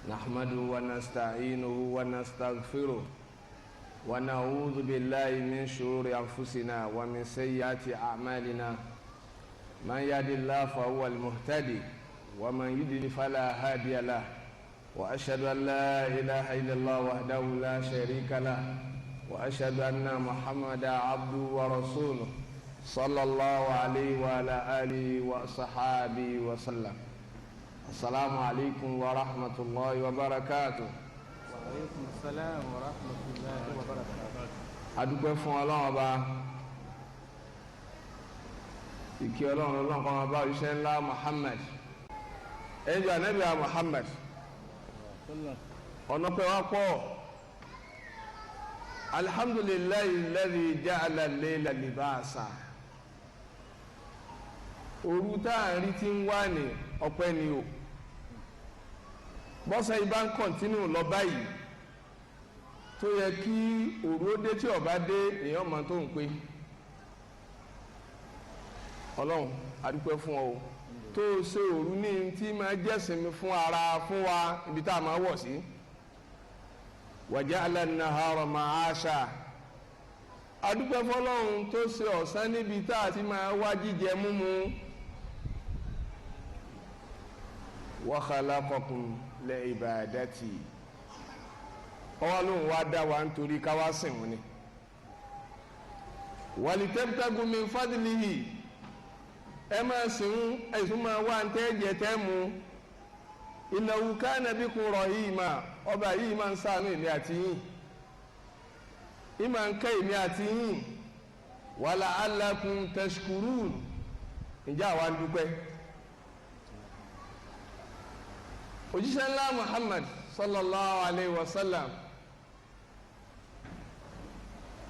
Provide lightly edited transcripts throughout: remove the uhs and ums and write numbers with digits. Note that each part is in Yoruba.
نحمده ونستعينه ونستغفره ونعوذ بالله من شرور أنفسنا ومن سيئات أعمالنا من يهد الله فهو المهتدي ومن يضلل فلا هادي له وأشهد أن لا إله إلا الله وحده لا شريك له وأشهد أن محمدا عبده ورسوله صلى الله عليه وعلى آله وصحابه وسلم. السلام عليكم ورحمة الله وبركاته. وعليكم السلام ورحمة الله وبركاته. Adúpẹ́ fún Ọlọ́run Ọba, ìkí Ọlọ́run Ọlọ́run kan ọba iṣẹ́ ńlá Muhammad, ẹnjọ anabi Muhammad, ọ̀nà pé wá pọ̀. Alhamdulillahi alladhi ja'ala al-layla libasa. Òru tá à ń rí tí ń wá ní ọpẹ́ ni o. Bọ́sẹ̀ ibà ń kọ̀ntínú lọ báyìí, tó yẹ kí òru ó dé, tí ó bá dé èèyàn mọ tó ń pé. Ọlọ́run adúpẹ́ fún ọ o, tó o ṣe òru ní tí máa jẹ́sìnmi fún ara fún wa, ibi tá a máa wọ̀ sí. Wa ja'ala an-nahara ma'asha. Adúpẹ́ fọlọ́run tó ṣe ọ̀sán níbi tá a ti máa wá jíjẹ múmu. Wa khalaqakum li ibadati. Ọwọ́ lóun wá dá wa nítorí ká wá sìn wọn ni. Walitabtagu min fadlihi. Ẹ máa sìn ń ẹ̀sùn máa wá ń tẹ́ jẹ tẹ́ mu. Innahu kana bikum rahima. Ọba yìí máa ń ṣàánú èmi àti yín, ìmọ̀ ń kẹ́ èmi àti yín. Wa la'allakum tashkurun. Ǹjẹ́ àwa ń dúpẹ́? Òjíṣẹ́ ńlá Muhammad sallallahu alayhi wa sallam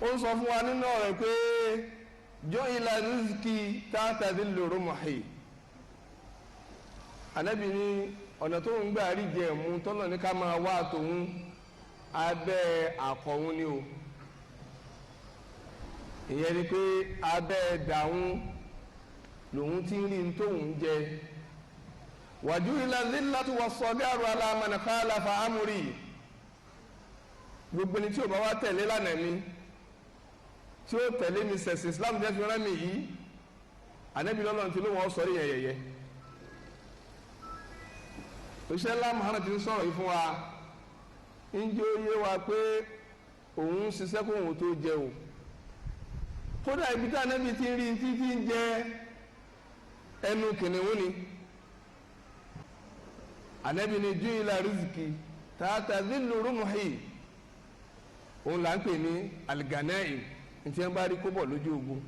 ó ń sọ fún wa nínú ọ̀rọ̀ pé ju'ila rizqi tahta dhilli rumhi. Ànábì ní ọ̀nà tó ń gbà rí jẹ mú tọ́lọ̀ ní ká máa wá tòun abẹ́ àkọ̀hún ni o. Ìyẹn ni pé abẹ́ dàún lòun ti ń rí ní tóun jẹ. Wàjú ilà zillatu was-sagaru ala man khalafa amri. Gbogbo ni tí o bá wá tẹ̀lé lánàá mi, tí ó tẹ̀lé mi sẹ̀sìn Islam jẹ́ fi rán mi yìí, Ànábì lọ́lọ́run tí ló wọ́n sọ yẹn yẹ̀yẹ́. Òṣìṣẹ́ ńlá Muhammad ti ń sọ̀rọ̀ yìí fún wa, ń jẹ́ ó yé wa pé òun ń ṣiṣẹ́ kó òun tó jẹ o. Kódà ibi tí Ànábì ti ń rí títí ń jẹ ẹnu kìnìún ni. Ànábì ní ju'ila rizqi tahta dhilli rumhi. Òun là ń pè ní al-ganaim. Ntí wọn bá rí kó bọ̀ lójú ogun,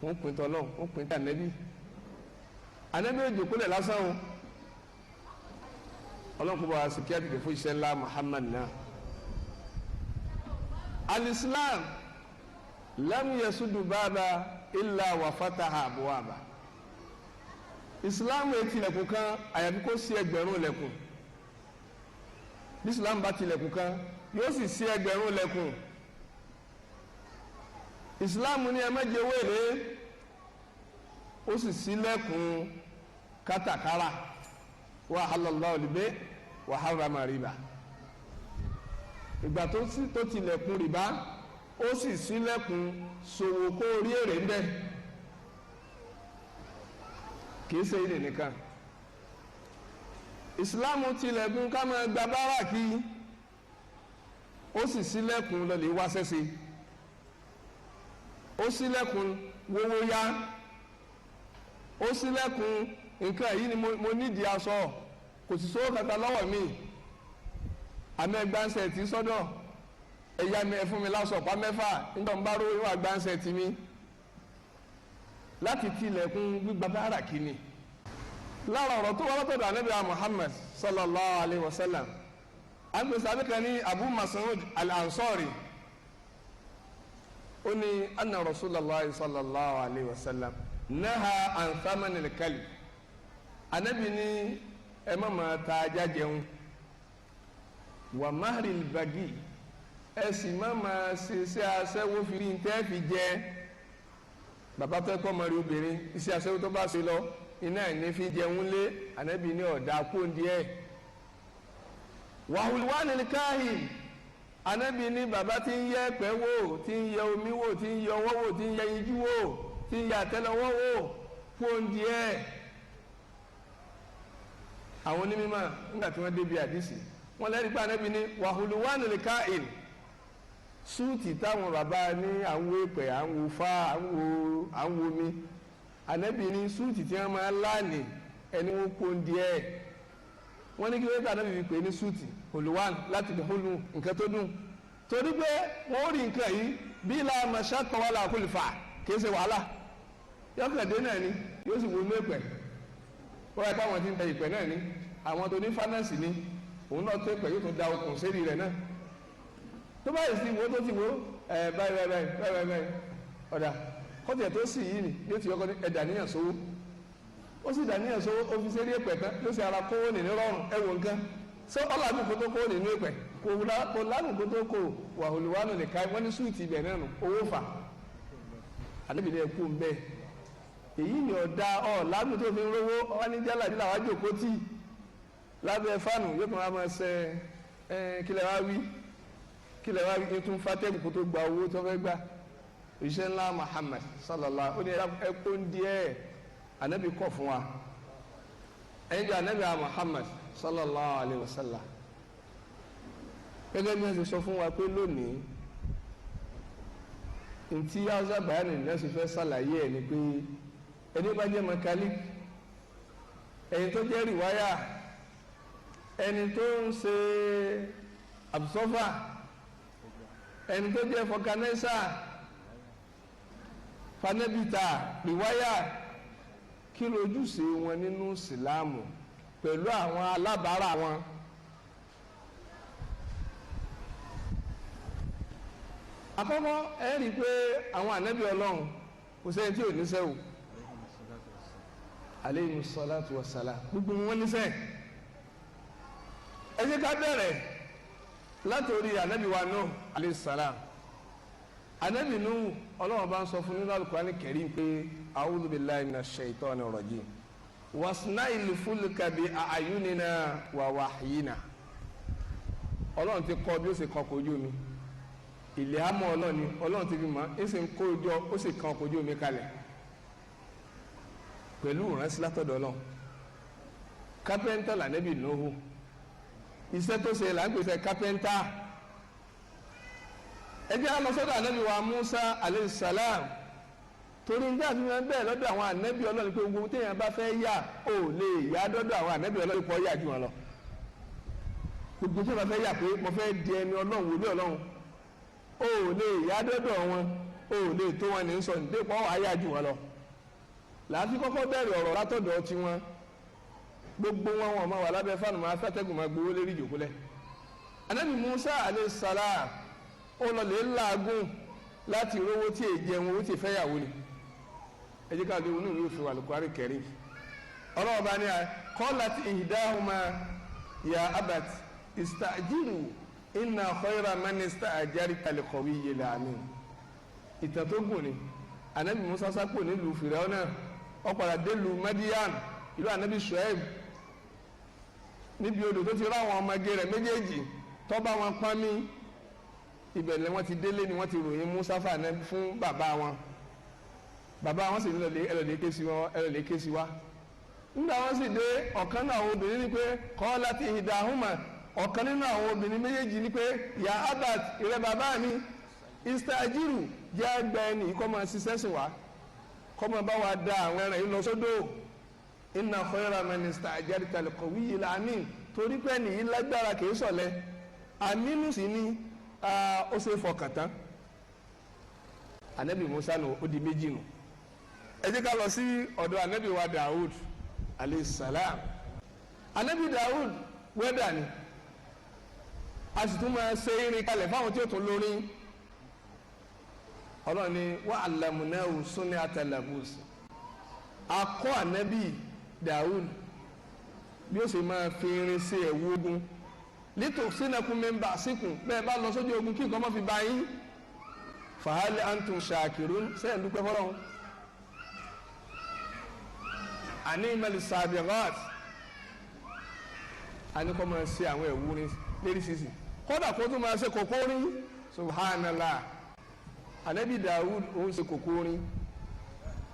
wọn pín tọ́lọ́, wọn pín tí Ànábì. Ànábì ò jòkó lẹ̀ lásán o. Ọlọ́run kó bá wa sìkíyàtì fún iṣẹ́ ńlá Muhammad náà. Al-Islam lam yasudu baba illa wa fataha abwaba. Islam etí ilẹ̀kùn kan àyàfi kó ṣí ẹgbẹ̀rún ilẹ̀kùn. Bí Islam bá ti ilẹ̀kùn kan yóò sì ṣí ẹgbẹ̀rún ilẹ̀kùn. Islam ní ẹ má jẹ owó èlé, ó sì ṣílẹ̀kùn kátàkárà. Wa halallahu al-bay' wa harrama riba. Ìgbà tó tilẹ̀kùn rìbá, ó sì ṣílẹ̀kùn ṣòwò kó rí èrè ńbẹ. Kìí ṣe ilé nìkan. Ìsìláàmù tilẹ̀kùn ká máa gba báràkì, ó sì ṣílẹ̀kùn lọ́lẹ̀ wá sẹ́sẹ́, ó ṣílẹ̀kùn wówó yá, ó ṣílẹ̀kùn nǹkan yìí ni mo nídìí aṣọ, kò sì sówó kàtà lọ́wọ́ mi, àmì ẹgbàǹsẹ̀ tí sọ́dọ̀ ẹ̀yà mi ẹ fún mi lásọ̀ ọ̀pá mẹ́fà nígbà ń bá rówó ìwà gbàǹsẹ̀ tì mí. Láti tilẹ̀kùn gbígba báràkì ni. Lára ọ̀rọ̀ tó wá látọ̀dọ̀ Ànábì Muhammad sallallahu alayhi wa sallam, àgbèsè abẹ́kẹ́ ní Abu Mas'ud al-Ansari, ó ní anna Rasulullah sallallahu alayhi wa sallam naha an thamanil kalb. Ànábì ní ẹ má máa ta ajá jẹun, wa mahril bagi, ẹ sì má máa ṣe iṣẹ́ aṣẹ́wó fi rí tẹ́ fi jẹ. Bàbá tó kọ́ ọmọ rẹ̀ obìnrin, iṣẹ́ aṣẹ́wó tó bá ṣe lọ iná ẹ̀ ní fi jẹun lé. Ànábì ní ọ̀dà kóńdí ẹ̀. Wàhùlùwánì káhìn, Ànábì ní bàbá tí ń yẹ ẹ̀pẹ̀ wò, tí ń yẹ omi wò, tí ń yẹ ọwọ́ wò, tí ń yẹ ijú wò, tí ń yẹ àtẹ́lẹwọ́ wò, fóńdì ẹ̀. Àwọn onímọ̀ nígbà tí wọ́n débi àdìsí wọ́n lẹ́rìí pé Ànábì ní wàhùlùwánì káhìn, súùtì táwọn bàbá ní àwọn èpè, àwọn fa, àwọn omi, Ànábì ní súùtì tí wọ́n máa láàní ẹni wọ́n pòǹdì ẹ̀. Wọ́n ní kí wọ́n tà Ànábì fi pè ní súùtì olùwàn láti lè hólù nǹkan tó dùn, torí pé wọ́n rí nǹkan yìí bí la mọ̀ṣákan wà láàkúlùfà, kìí ṣe wàhálà, yọkàndé náà ni yóò sì wọnú èpè. Wọ́n rà pé àwọn tí ń tẹ ìpè náà ni àwọn tó ní fánẹ́sì ni, òun náà tó ìpè yóò tún da okùn sérí rẹ̀ náà. Tó báyìí sí wo tó ti wo ẹ báyìí báyìí báyìí báyìí ọ̀dà kọ́tì ẹ̀ tó sì yìí ni yóò ti yọkọ́ ẹ̀ dàníyàn sówó, ó sì dàníyàn sówó, ó fi sérí èpè tán, yóò sì ara kówó nìní rọrùn. Ẹ wò nǹkan ṣé ọ̀làgùn kó tó kó nínú ìpẹ́, kò lágùn kó tó kó wàhùlùwánù nìka. Wọ́n ní súùtì ibẹ̀ náà nù owó fà. Ànábì ní ẹkú ń bẹ́ èyí ni ọ̀dà ọ̀ lágùn tó fi ń rówó. Wọ́n ní jálàbí làwọn àjòkó tì lábẹ́ fánù, yóò tún wá máa ṣe ẹ kílẹ̀ wá wí, kílẹ̀ wá wí, kí n tún fátẹ́gùn kó tó gba owó tó fẹ́ gbà. Òṣìṣẹ́ ńlá Muhammad sallallahu ó ní ẹkú ń díẹ̀. Ànábì kọ̀ fún wa ẹ̀yin jọ Ànábì Muhammad sallallahu alayhi wa sallam, gẹ́gẹ́ bí wọ́n ṣe sọ fún wa pé lónìí ntí Hausa Bayani náà ṣe fẹ́ ṣàlàyé ẹ̀ ni pé ẹni bá jẹ́ mechanic, ẹni tó jẹ́ rìwáyà, ẹni tó ń ṣe absorber, ẹni tó jẹ́ fọkànẹ́sà, fanẹ́bìtà, rìwáyà, kí lójúṣe wọn nínú ìsìláàmù pẹ̀lú àwọn alábàárà wọn. Àkọ́kọ́ ẹ rí i pé àwọn ànábì Ọlọ́run kò sẹ́ni tí ò níṣẹ́ o, aleyhi salatu wa salam, gbogbo wọn níṣẹ́. Ẹ jẹ́ ká bẹ̀rẹ̀ látòrí ànábì wa Nuh aleyhi salam. Ànábì Nuh, Ọlọ́run bá ń sọ fún nínú Al-Qur'ani Karim pé a'udhu billahi minash shaitani rajim, wasna'il fulka bi a'yunina wa wahyina. Ọlọ́run ti kọ́ bí ó sì kọ́ ọkọ̀ ojú omi, ilẹ̀ àmọ́ Ọlọ́run ni Ọlọ́run ti fi mọ̀ ẹ́ sì ń kó ojú, ó sì kan ọkọ̀ ojú omi kalẹ̀ pẹ̀lú ìránṣẹ́ látọ̀dọ̀ Ọlọ́run. Kápẹ́ńtà lànẹ́bì Nuhu, iṣẹ́ tó ṣe là ń pèsè kápẹ́ńtà. Ẹ jẹ́ á lọ sọ́dọ̀ ànẹ́bì wa Musa alayhi salam, torí ní àfihàn bẹ́ẹ̀ lọ́dọ̀ àwọn ànẹ́bí Ọlọ́run pé gbogbo téèyàn bá fẹ́ yà ó lè yà dọ́dọ̀ àwọn ànẹ́bí Ọlọ́run kọ́ yà jù wọn lọ. Gbogbo téèyàn bá fẹ́ yà pé mo fẹ́ di ẹni Ọlọ́run, wòlíì Ọlọ́run, ó lè yà dọ́dọ̀ wọn, ó lè tó wọn ní sọ ní pọ́ wàá yà jù wọn lọ. Làáfi kọ́kọ́ bẹ̀rẹ̀ ọ̀rọ̀ látọ̀dọ̀ tiwọn. Gbogbo wọn wọn máa wà lábẹ́ fáànù, máa fẹ́tẹ́gùn, máa gbowó lérí ìjòkúlẹ̀. Ànábì Musa alayhi salam ó lọ lè làágùn láti rówó tí èyí jẹun, owó tí ì fẹ́yàwó ni. Ẹ jẹ́ ká lè wọnú ìwé òfin Al-Qur'ani Karim. Ọlọ́run bá ní qalat ihdahuma ya abat istajiru inna khayra man ista'jarta al-qawiyyul amin. Ìtàn tó gùn ni. Ànábì Musa sápò nílùú Fìràwọ́nà, ó padà délùú Madian, ìlú Ànábì Shuaib, níbi odò tó ti ráwọn ọmọge rẹ̀ méjèèjì tó bá wọn pọ́n mí. Ibẹ̀ ni wọ́n ti délé, ni wọ́n ti ròyìn Musa fún bàbá wọn. Bàbá wọn sì ní ẹlọ́lẹ̀ ké sí wọn, ẹlọ́lẹ̀ ké sí wa. Nígbà wọn sì dé, ọ̀kan náà àwọn obìnrin ní pé qalat ihdahuma, ọ̀kan nínú àwọn obìnrin méjèèjì ní pé ya abat, ìrẹ́ bàbá mi, istajiru, jẹ́ àgbà ẹni kọ́ máa ṣiṣẹ́ sìn wá, kọ́ máa bá wa da àwọn ẹran yìí lọ sódò. Inna khayra man ista'jarta al-qawiyyul amin, torí pé nìyí lágbára kì í ṣọ̀lẹ, àmínú sì ni ó ṣe fọkàn tán. Ànábì Musa nù, ó di méjì nù. Ẹ jẹ́ ká lọ sí ọ̀dọ̀ Ànábì wa Dawud alayhi salam. Ànábì Dawud wẹ́dà ni, a sì tún máa ṣe irin kalẹ̀ fáwọn tí ó tún lórí. Ọlọ́run ni wa 'allamnahu sun'ata labus, akọ́ Ànábì Dawud bí ó sì máa fi irin ṣe ẹ̀wù ogun, lituhsinakum min ba'sikum, bẹ́ẹ̀ bá lọ sójú ogun kí nǹkan má fi bá yín. Fahal antum shakirun, sẹ́yìn dúpẹ́ fọlọ́run. Àní ìmọ̀lì sabiqat, A ní kọ́ máa ṣe àwọn ẹ̀wù ní léríṣiríṣi, kódà kó tún máa ṣe kókó rí. Subhanallah, anabi Dawud òun ṣe kókó rí.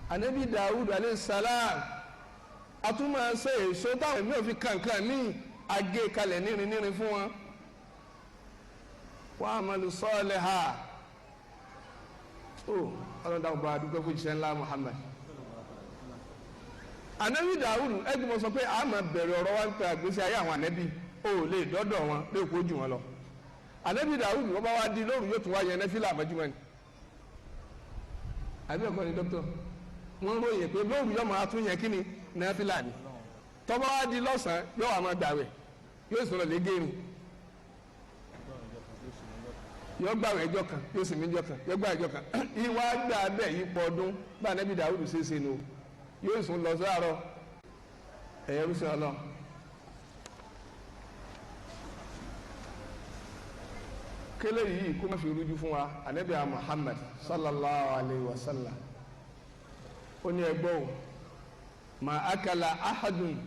Anabi Dawud alayhi salam a tún máa ṣe èso táwọn ẹ̀mí ò fi kankan míì agé kalẹ̀ nírin nírin fún wọn. Wa amalu saliha. Ó ọlọ́dà ọba àdúgbò fún ìṣẹ́ ńlá Muhammad. Anabi Dawud ẹgbẹ́ mọ̀ sọ pé a máa bẹ̀rẹ̀ ọ̀rọ̀ wa nípa àgbésí ayé àwọn anabi, ó lè dọ́dọ̀ wọn lè kó jù wọn lọ. Anabi Dawud wọ́n bá wá di lóru yóò tún wá yẹn nẹ́fílà àmọ́júmọ́ ni. Àbí ẹ̀kọ́ ni dókítà wọ́n ròyìn pé lóru yóò máa tún yẹn kí ni nẹ́fílà ni. Tọ́ba wá di lọ́sàn-án yóò wá máa gbàwẹ̀, yóò sọ̀rọ̀ lé géèrè, yóò gbàwẹ̀ ẹjọ́ kan, yóò sì mí ẹjọ́ kan, yóò gbà ẹjọ́ kan. Ìwà gbà bẹ́ẹ̀ yípo ọdún bá anabi Dawud ṣe é ṣe nù, yóò sùn lọ sáàrọ̀. Ẹ̀yẹ rúṣin ọlọ́ kélé yìí kó má fi rújú fún wa. Anabi Muhammad sallallahu alayhi wa sallam ó ní ẹgbọ́ o, ma akala ahadun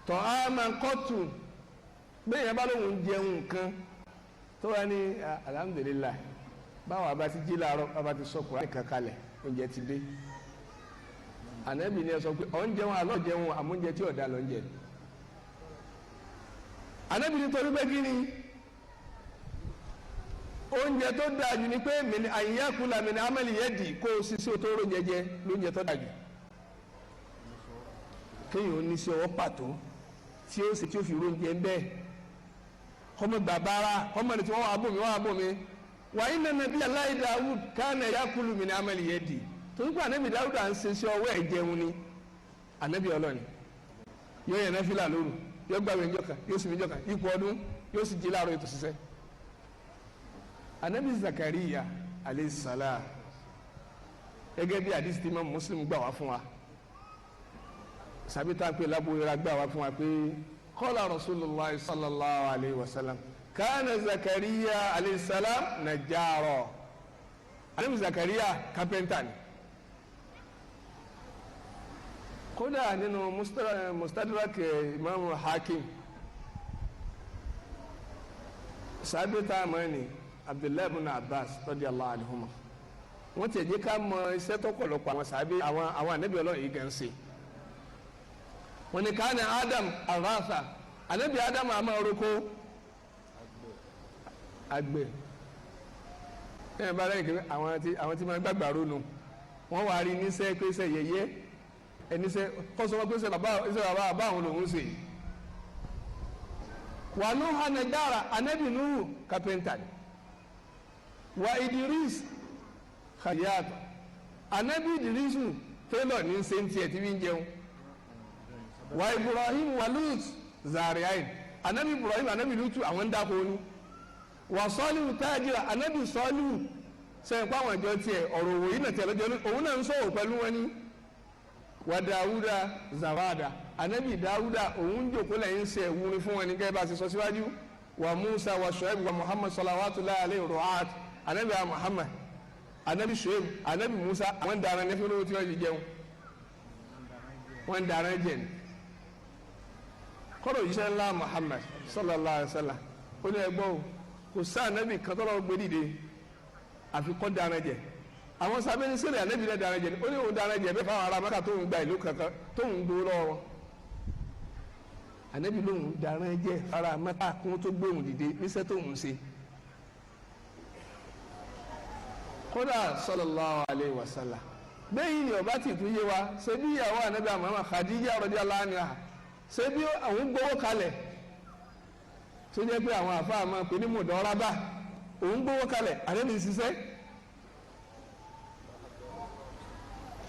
ta'aman qattu. Bẹ́ẹ̀ yẹn bá lóun jẹun nǹkan tó wà ní alhamdulillah, báwa bá ti jí láàárọ̀ bá ti sọ Kùránì kankalẹ̀ oúnjẹ ti dé. Ànábì ni ẹ sọ pé ọ̀n jẹun àlọ́ jẹun àmújẹ tí ọ̀dà lọ ń jẹ. Ànábì ni torí pé kí ni oúnjẹ tó dáa jù ni pé àyíyákùlà mi ni amẹ́lì yẹ dì kó o ṣiṣẹ́ o tó rò jẹjẹ lóúnjẹ tó dáa jù. Kéèyàn ó ní sí ọwọ́ pàtó tí ó sì tí ó fi róúnjẹ ń bẹ́ẹ̀, kọ́mọ gbàbára kọ́mọ ní tí wọ́n wà bò mí wọ́n wà bò mí. Wà inna nabiyya Allahi Dawud kana yakulu min amali yadi. Torí pé anabi Dawud à ń ṣe sí ọwọ́ ẹ̀ jẹun ni, anabi ọlọ́ni yóò yẹn náfìlà lóru, yóò gbàgbé njọ́ kan, yóò sì mí njọ́ kan, ipò ọdún yóò sì jí láàárọ̀ ètò ṣiṣẹ́. Anabi Zakariya alayhi salam, gẹ́gẹ́ bí àdìsí tí Imam Muslim gbà wá fún wa, sàbítà pé lábúrò gbà wá fún wa pé qala Rasulullah sallallahu alayhi wa sallam kana Zakariya alayhi salam najjara. Anabi Zakariya kápẹ́ntà ni. Kódà nínú Mustadrak Imam Hakim, sàbítà mọ́ni Abdullahi ibn Abbas radiyallahu anhuma, wọ́n ti jẹ́ ká mọ iṣẹ́ tó pọ̀lọpọ̀ àwọn sàbí àwọn ànábì Ọlọ́run yìí gan ṣe. Wọ́n ní ká ní Adam arasa, ànábì Adam àmọ́ orúkọ àgbẹ̀ ẹ̀ bá lẹ́yìn kí àwọn tí máa gbàgbà rónú wọ́n wá rí níṣẹ́ pé iṣẹ́ yẹyẹ ẹniṣẹ́ kọ́sọ́mọ́ pé iṣẹ́ bàbá bàbá àwọn lòún ṣe. Wà Nuhu najara, ànábì Nuhu kápẹ́ntà ni. Wa Idris khayat, anabi Idrisu tẹ́lọ̀ ní sẹ́ńtì ẹ̀ tí fi ń jẹun. Wa Ibrahim wa Lut zariain, anabi Ibrahim anabi Lutu àwọn ń dáko ní. Wa Sọ́líù tajira, anabi Sọ́líù sẹ́yìn pa àwọn ìjọ tiẹ̀ ọ̀rọ̀ òwò yìí nà tiẹ̀ lọ́jọ́ ní òun náà ń sọ̀rọ̀ pẹ̀lú wọn ní. Wa Dawuda zawada, anabi Dawuda òun ń jòkó lẹ́yìn ṣe ẹ̀wúrin fún wọn ní gẹ́gẹ́ bá a ṣe sọ síwájú. Wa Musa wa Shu'aib wa Muhammad salawatullahi alayhi ru'at, anabi Muhammad anabi Shuaib anabi Musa àwọn daran ní fúnlówó tí wọ́n fi jẹun, wọ́n daran jẹ ní. Kọ́dọ̀ òjíṣẹ́ ńlá Muhammad sallallahu alayhi wa sallam ó ní ẹgbọ́ o, kò sá anabi kan tọ́lọ́ gbé dìde àfi kọ́ daran jẹ. Àwọn sábẹ́ ní sẹ́lẹ̀ anabi náà daran jẹ ní, ó ní òun daran jẹ bẹ́ẹ̀ fáwọn ará Mákà tóun gba ìlú kankan tóun gbó lọ́wọ́ wọn. Anabi lóun daran jẹ ará Mákà kún tó gbé òun dìde níṣẹ́ tóun ṣe. Kódà sallallahu alayhi wa sallam bẹ́ẹ̀ ni ọba ti tún yé wa, ṣe bí ìyàwó anabi àmọ́ Khadija radiyallahu anha ṣe bí àwọn gbowó kalẹ̀ tó jẹ́ pé àwọn àfáà máa pè ní mùdọ́rábà, òun gbowó kalẹ̀ anabi ṣiṣẹ́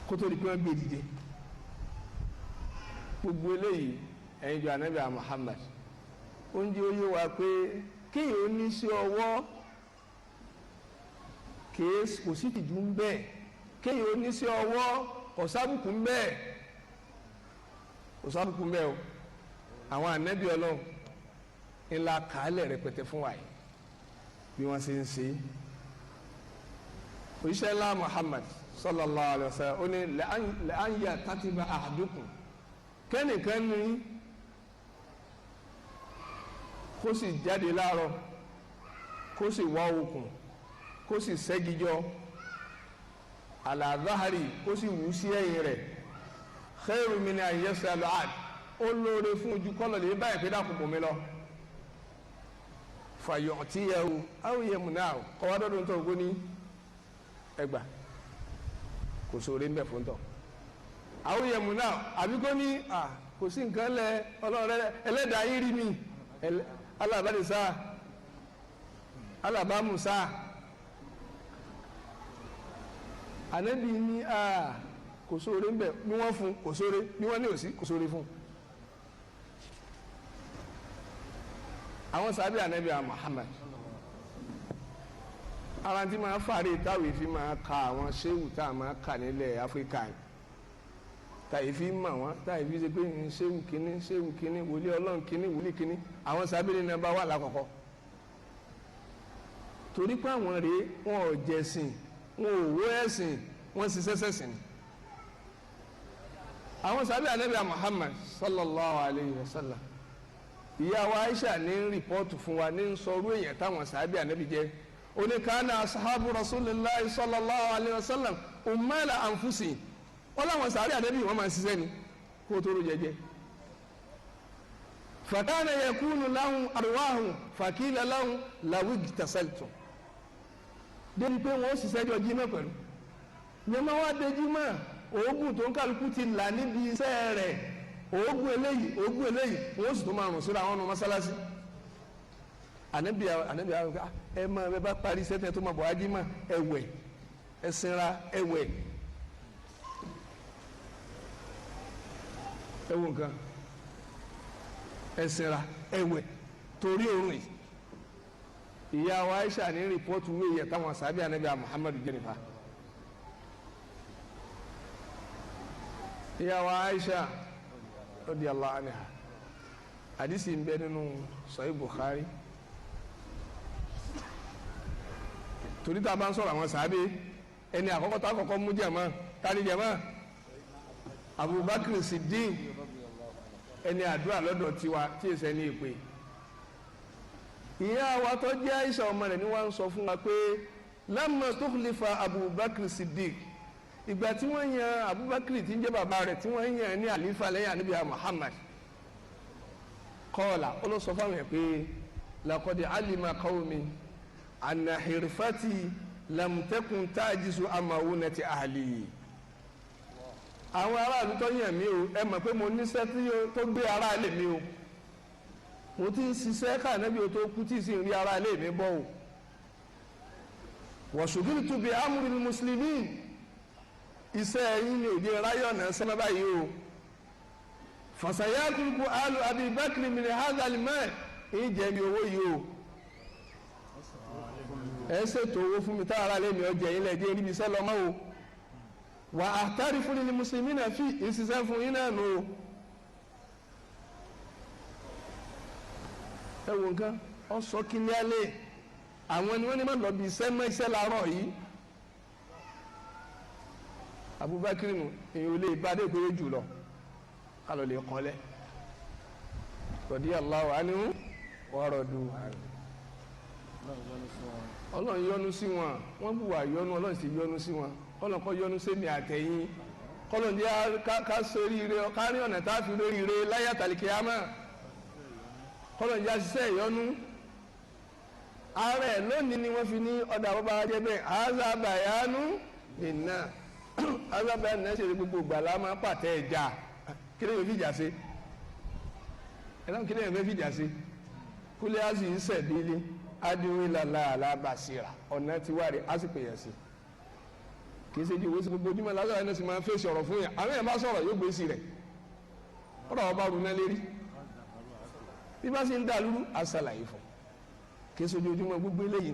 kó tó di pé wọ́n gbé dìde. Gbogbo eléyìí ẹ̀yin jọ anabi Muhammad oúnjẹ ó yé wa pé kéèyàn ó ní sí ọwọ́ kò sí tìjú ń bẹ́ẹ̀, kéèyàn ó ní sí ọwọ́ kò sábùkù ń bẹ́ẹ̀, kò sábùkù ń bẹ́ẹ̀ o. Àwọn ànábì Ọlọ́run ńlá kàálẹ̀ rẹpẹtẹ fún wa yìí bí wọ́n ṣe ń ṣe. Òjíṣẹ́ ńlá Muhammad sallallahu alayhi wa sallam ó ní la'an ya'tatiba ahadukum, kẹ́nìkan ní Kó sì jáde láàárọ̀, kó sì wá okùn, kó sì ṣẹ́gijọ́ àlàáhàrì, kó sì wù sí ẹ̀yìn rẹ̀, khairu min an yas'ala ad, ó lóore fún ojú kọ́lọ̀ lè báyìí pé dákun bò mí lọ. Fàyọ̀ tí yẹ o aw yamna'u, kọ́ wá dọ́dún tó gbó ní ẹgbà, kò sóore ń bẹ̀ fún tọ̀. Aw yamna'u, àbí kó ní à kò sí nǹkan lẹ ọlọ́run ẹlẹ́dàá yín rí mi, alábàdìsá alábàmùsá. Ànábì ní à kò sóore ń bẹ̀, bí wọ́n fún kò sóore, bí wọ́n ní òsí kò sóore fún. Àwọn sábẹ́ ànábì Muhammad, ara tí máa fàárẹ̀ táwé fi máa ka àwọn ṣéwù tá a máa kà nílẹ̀ Áfíríkà yìí, táyì fi mọ̀ wọ́n, táyì fi ṣe pé ṣéwù kínní, ṣéwù kínní, wòlíì Ọlọ́run kínní, wòlíì kínní. Àwọn sábẹ́ ní nọ́mbà wà lákọ̀ọ́kọ́, torí pé àwọn rèé wọn ò jẹ̀sìn, wọn ò wó ẹ̀sìn, wọ́n ṣiṣẹ́ sẹ̀sìn ni. Àwọn sábẹ́ ànábì Muhammad sallallahu alayhi wa sallam, ìyá wa Aisha ní rìpọ́ọ̀tù fún wa, ní sọrú èèyàn táwọn sábẹ́ ànábì jẹ́. Oníkànnà asahabu rasulillahi sallallahu alayhi wa sallam umala anfusi, wọ́n láwọn sábẹ́ ànábì wọ́n máa ń ṣiṣẹ́ ni kó tó rú jẹjẹ. Fakana yakunu lahum arwahun fakila lahum lawigtasaltum, débi pé wọ́n ṣiṣẹ́ jọ jímọ̀ pẹ̀lú. Yẹn máa wá dé jímọ̀, oògùn tó ń kálukú ti là níbi iṣẹ́ rẹ̀, oògùn eléyìí, oògùn eléyìí, wọ́n sì tún máa rùn síra wọn nu mọ́sálásí. Ànábì ànábì àwọn ẹ máa bẹ bá parí iṣẹ́ tẹ tó máa bọ̀ ájímọ̀, ẹ wẹ̀, ẹ sinra, ẹ wẹ̀. Ẹ wo nǹkan, ẹ sinra, ẹ wẹ̀ torí òórùn yìí. Ìyá wa Aisha ní rìpọ́tù wíyẹ táwọn sábẹ́ ànábì Muhammadu jẹ́ nípa. Ìyá wa Aisha radiyallahu anha, àdìsí ń bẹ nínú Sahih Bukhari. Torí tá a bá ń sọ̀rọ̀ àwọn sàábé, ẹni àkọ́kọ́ tá a kọ́kọ́ mú jẹ̀mọ́, tani jẹ̀mọ́? Abubakar Siddiq, ẹni àdúrà lọ́dọ̀ tiwa tí èsì ẹni ìpè. Ìyá wa tó jẹ́ Aisha ọmọ rẹ̀ ni wọ́n ń sọ fún wa pé lamma tukhlifa Abubakar Siddiq, ìgbà tí wọ́n yan Abubakar tí ń jẹ́ bàbá rẹ̀, tí wọ́n yan ní àlífà lẹ́yìn ànábì Muhammad, kọ́ọ̀là ó lọ sọ fáwọn yẹn pé laqad alima qawmi anna hirfati lam takun tajizu amawunati ahli. Àwọn aráàlú tó yàn mí o, ẹ mọ̀ pé mo níṣẹ́ tó gbé aráàlú mi o, mo ti ń ṣiṣẹ́ káànábì o tó kú tí ì sì ń rí aráàlú mi bọ́ o. Wa shughiltu bi amril muslimin, iṣẹ́ yín ni òde ráyọ̀nà sẹ́mẹ́ báyìí o. Fàṣàyàkùnkù alu Abi Bakri min hadha al-mal, ń jẹ́ mi owó yìí o. Ẹ ṣètò owó fún mi táwọn aráàlú mi ọjà yín lẹ́ẹ̀dẹ́ níbi iṣẹ́ lọ́mọ́ o. Wà á tàrí fún ní mùsùlùmí náà fi ìṣiṣẹ́ fún yín náà nù o. Ẹ wo nǹkan, ọ sọ kí ní alẹ́ àwọn ni wọ́n ní má lọ bí iṣẹ́ mọ́ iṣẹ́ làárọ̀ yìí. Abubakar nù, èyàn ò lè bá dé ìpéré jù lọ, kálọ̀ lè kọ́lẹ̀. Radiyallahu anhu wa radu. Ọlọ́run yọ́nú sí wọn, wọ́n bùwà yọ́nú, Ọlọ́run sì yọ́nú sí wọn. Kọ́lọ́n kọ́ yọ́nú sí mi àtẹ̀yìn, kọ́lọ́n jẹ́ ká sóríire, ká rí ọ̀nà tá a fi lóríire láyé àtàlìkíyámà, kọ́lọ́n jẹ́ àṣìṣe ìyọ́nú. Ààrẹ lónìí ni wọ́n fi ní ọ̀dà bàbá jẹ́ bẹ́ẹ̀, azabayanu nìna azabayanu náà ṣe gbogbo gbàlá máa pàtẹ́ ẹja. Kí lè fi jà sí? Ẹ̀rọ kí lè fẹ́ fi jà sí? Kúlẹ̀ á sì ń sẹ̀bílì adúwìlàlà alábàṣírà, ọ̀nà tí wà rí á sì pè yẹn sí. Kì í ṣe ju ìwé sí gbogbo ojúmọ́ lásán ẹni sì máa ń fèsì ọ̀rọ̀ fún yàn. Àwọn èèyàn bá sọ̀rọ̀ yóò gbé sí rẹ̀, ọ̀rọ̀ ọba rú náà lérí, bí bá sì ń dà lúrú á ṣàlàyé fún. Kì í ṣe ojoojúmọ́ gbogbo eléyìí,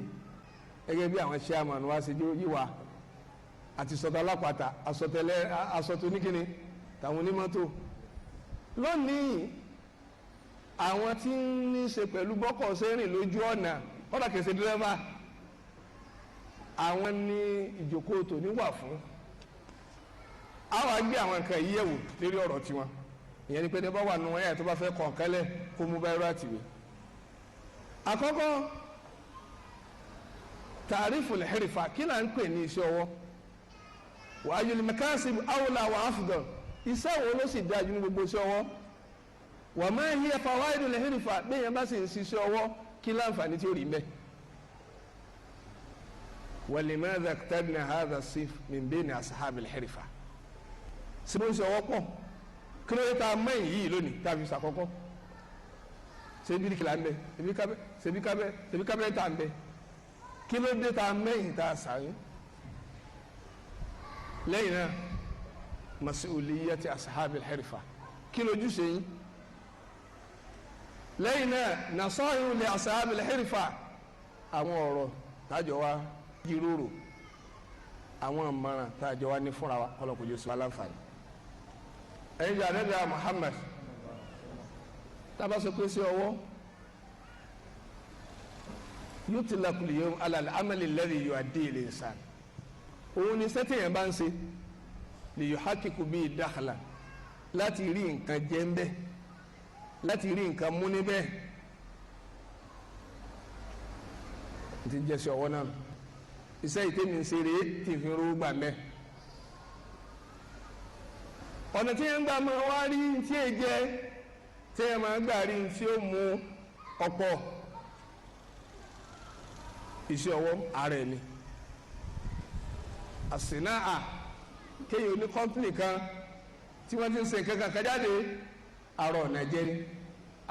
gẹ́gẹ́ bí àwọn chairman wa ṣe yí wa àti sọ̀tọ̀ alápàtà, asọ̀tẹ̀lẹ̀, asọ̀tò oníkíni tàwọn onímọ́tò. Lónìí àwọn tí ń ní í ṣe pẹ̀lú bọ́kọ̀ sẹ́rìn lójú ọ̀nà, kọ́dà kìí ṣe dírẹ́fà, àwọn ní ìjókòó tòní wà fún. Àwọn á gbé àwọn nǹkan yìí yẹ̀wò lérí ọ̀rọ̀ tiwọn. Ìyẹn ni pé ní bá wà nù ẹ̀ tó bá fẹ́ kọ̀ kẹ́lẹ̀ kó mú báírò àtìwé. Àkọ́kọ́, tàrífù lẹ́hìrìfà, kí là ń pè ní iṣẹ́ ọwọ́? Wà á yọlẹ̀ mẹkánsì awla wà afdal, iṣẹ́ wo ló sì dáa jù ní gbogbo iṣẹ́ ọwọ́? Wà má hiya fawaidu lẹ́hìrìfà, bẹ́ẹ̀ yẹn bá sì ń ṣiṣẹ́ ọwọ́, kí láǹfààní tí ó rí mbẹ́? Wa limadha iqtadna hadha sif min bayni ashabil hirifa, síbò ń ṣe ọwọ́ pọ̀, kí ló dé tá a mẹ́yìn yìí lónìí tá a fi ṣàkọ́kọ́? Ṣé bíríkìlà ń bẹ, ṣebí kábẹ́ tá ń bẹ, kí ló dé tá a mẹ́yìn tá a sàyìn? Lẹ́yìn náà, mas'uliyyati ashabil hirifa, kí lójúṣe yín? Lẹ́yìn náà, nasaihu li ashabil hirifa, àwọn ọ̀rọ̀ tájọ wa jíròrò, àwọn ìmọ̀ràn tájọ wa ní fúnra wa, kọlọ́kùnrin sọ aláǹfààní. Ẹ̀yin jẹ́ àdẹ́bíà Muhammad, tábà sọ pé sí ọwọ́, yutlaqu al-yawm ala al-amali alladhi yu'addihi al-insan, òun ni sẹ́tì yẹn bá ń ṣe li yuhaqqiqu bihi dakhla, láti rí nǹkan jẹ ń bẹ́, láti rí nǹkan mú níbẹ̀, ti jẹ́ sí ọwọ́ náà. Iṣẹ́ ìtẹ́mi ń ṣe rèé tí fi rówó gbà mẹ́. Ọ̀nà tí yẹn ń gbà máa wá rí tí èyí jẹ, tí yẹn máa gbà rí tí ó mú ọ̀pọ̀ iṣẹ́ ọwọ́ ara ẹ̀ ni. Àsìná à kéèyàn ní kọ́ńpìnì kan tí wọ́n ti ń ṣe nǹkan kan jáde, àrò ọ̀nà jẹ́ ni.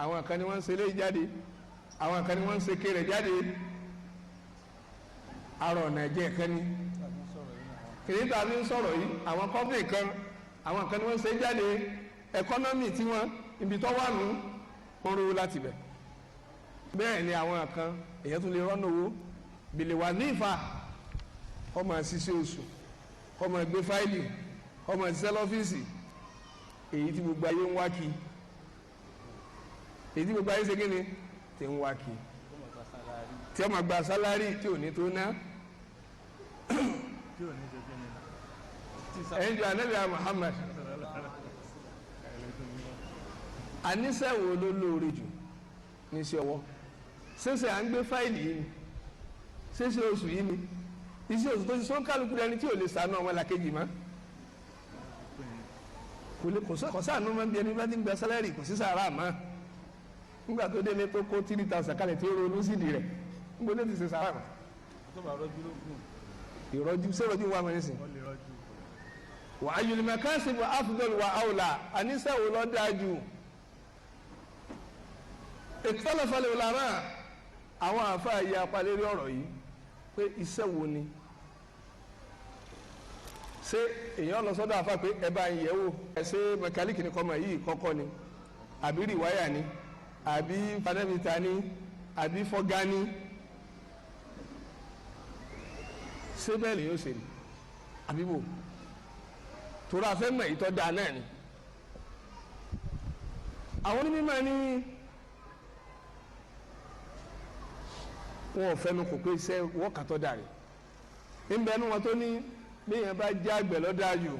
Àwọn kan ni wọ́n ń ṣe léyìí jáde, àwọn kan ni wọ́n ń ṣe kéré jáde, àrò ọ̀nà jẹ́ kan ni. Kìnìún tàbí ń sọ̀rọ̀ yìí, àwọn kọ́ńpìnì kan, àwọn kan ni wọ́n ń ṣe jáde, ẹkọ́nọ́mì tí wọ́n ibi tó wà nù wọ́n rówó láti bẹ̀. Bẹ́ẹ̀ ni àwọn kan èyàn tún lè rọ́nà owó bìlẹ̀ wà ní ìfà, kọ́ máa ṣiṣẹ́ oṣù, kọ́ máa gbé fáìlì, kọ́ máa ṣiṣẹ́ lọ́fíìsì, èyí tí gbogbo ayé ń wá kí, èyí tí gbogbo ayé ṣe kí ni tí ń wá kí, tí ó máa gba sálárì tí ò ní tó ná. Ẹ̀yin jọ anabi Muhammad, àníṣe wo ló lóore jù ní iṣẹ́ ọwọ́? Ṣẹṣẹ à ń gbé fáìlì yìí ni, ṣẹṣẹ oṣù yìí ni, iṣẹ́ oṣù tó ti sọ́n kálukú ẹni tí ò lè sànú ọmọ làkejì mọ́, kò lè kò sànú mọ́ bí ẹni bá ti ń gba sálárì, kò sí sàrà mọ́. Nígbà tó délé tó kó 3,000 kalẹ̀ tí ó ronú sídìí rẹ̀, níbo ló ti ṣe sàrà mọ́? Ìrọ́jú sẹ́rọ̀jú wà mọ́ nísìn. Wà á yùlùmọ̀ káṣíbù afdal wà áwùlà, àníṣe wo ló dáa jù? Ikhtalafa al-ulama, àwọn àáfàá yìí apalẹ́rí ọ̀rọ̀ yìí pé iṣẹ́ wo ni. Ṣé èèyàn lọ sọ́dọ̀ àáfàá pé ẹ bá ń yẹ̀ wò, ẹ ṣé mẹkáníìkì ni kọ́mọ yìí kọ́kọ́ ni, àbí rìwáyà ni, àbí fanẹ́bìtà ni, àbí fọ́gá ni? Ṣé bẹ́ẹ̀ lè yóò ṣe ni àbí bò? Torí a fẹ́ mọ̀ èyí tó dáa náà ni. Àwọn onímọ̀ ní wọn ò fẹnu kò pé iṣẹ́ wọ́ọ̀kà tó dáa rè. Ńbẹ nu wọn tó ní bí èèyàn bá jẹ́ àgbẹ̀ lọ́dáa jù,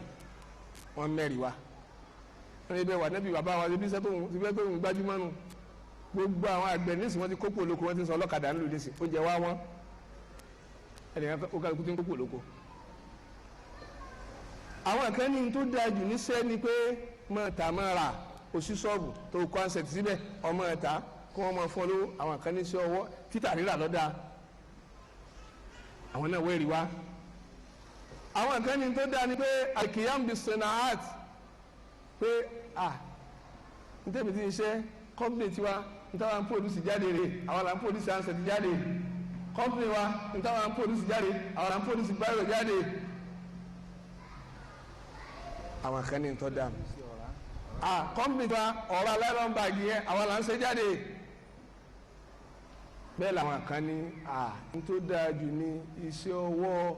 wọn mẹ́rin wa, wọn ní bẹ́ẹ̀ wà nẹ́bí bàbá wa ibi iṣẹ́ tó ń gbájúmọ́ nu. Gbogbo àwọn àgbẹ̀ nísìnyí wọ́n ti kókò lóko, wọ́n ti sọ ọlọ́kadà ńlò nísìnyí, oúnjẹ wa wọ́n ẹnìkan ó kálukú ti ń kókò lóko. Àwọn kan ní tó dáa jù níṣẹ́ ni pé máa tà máa rà, oṣù ṣọ́ọ̀bù tó kọ́ ànsẹ̀tì síbẹ̀, ọmọ ẹ̀ta kó wọ́n máa fọ́ lówó. Àwọn kan ní iṣẹ́ ọwọ́ títà rírà lọ́dà, àwọn náà wẹ́rì wá. Àwọn kan ní tó dáa ni pé alkiyam bi sanaat, pé à ntẹ́mi ti ń ṣe kọ́mpìnì tiwa, ntàwọn ń pòdùsì jáde rè, àwọn là ń pòdùsì ànsẹ̀tì jáde, kọ́mpìnì wa ntàwọn ń pòdùsì jáde, àwọn là ń pòdùsì báyọ̀ jáde. Àwọn kan ní tó dáa, ah kọ́mpìnì wa ọ̀rọ̀ aláìlọ́n báàgì yẹn àwọn là ń ṣe jáde. Bẹ́ẹ̀ làwọn kan ní à ń tó dáa jù ní iṣẹ́ ọwọ́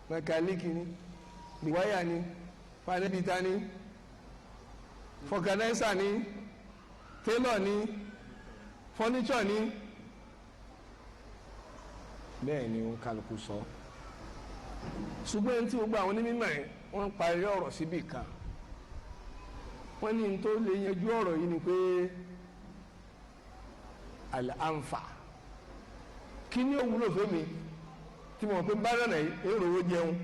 mẹkáníìkì ni, rìwáyà ni, panẹ́bìtà ni, fọkànáísà ni, télọ̀ ni, fọ́níṣọ̀ ni. Bẹ́ẹ̀ ni ó kálukú sọ. Ṣùgbọ́n ẹni tí gbogbo àwọn onímọ̀ ẹ̀ wọ́n parí ọ̀rọ̀ síbì kan, wọ́n ní tó lè yanjú ọ̀rọ̀ yìí ni pé al-anfa, Kí ni ó wúlò fún mi tí mo mọ̀ pé bá rẹ̀ èrò owó jẹun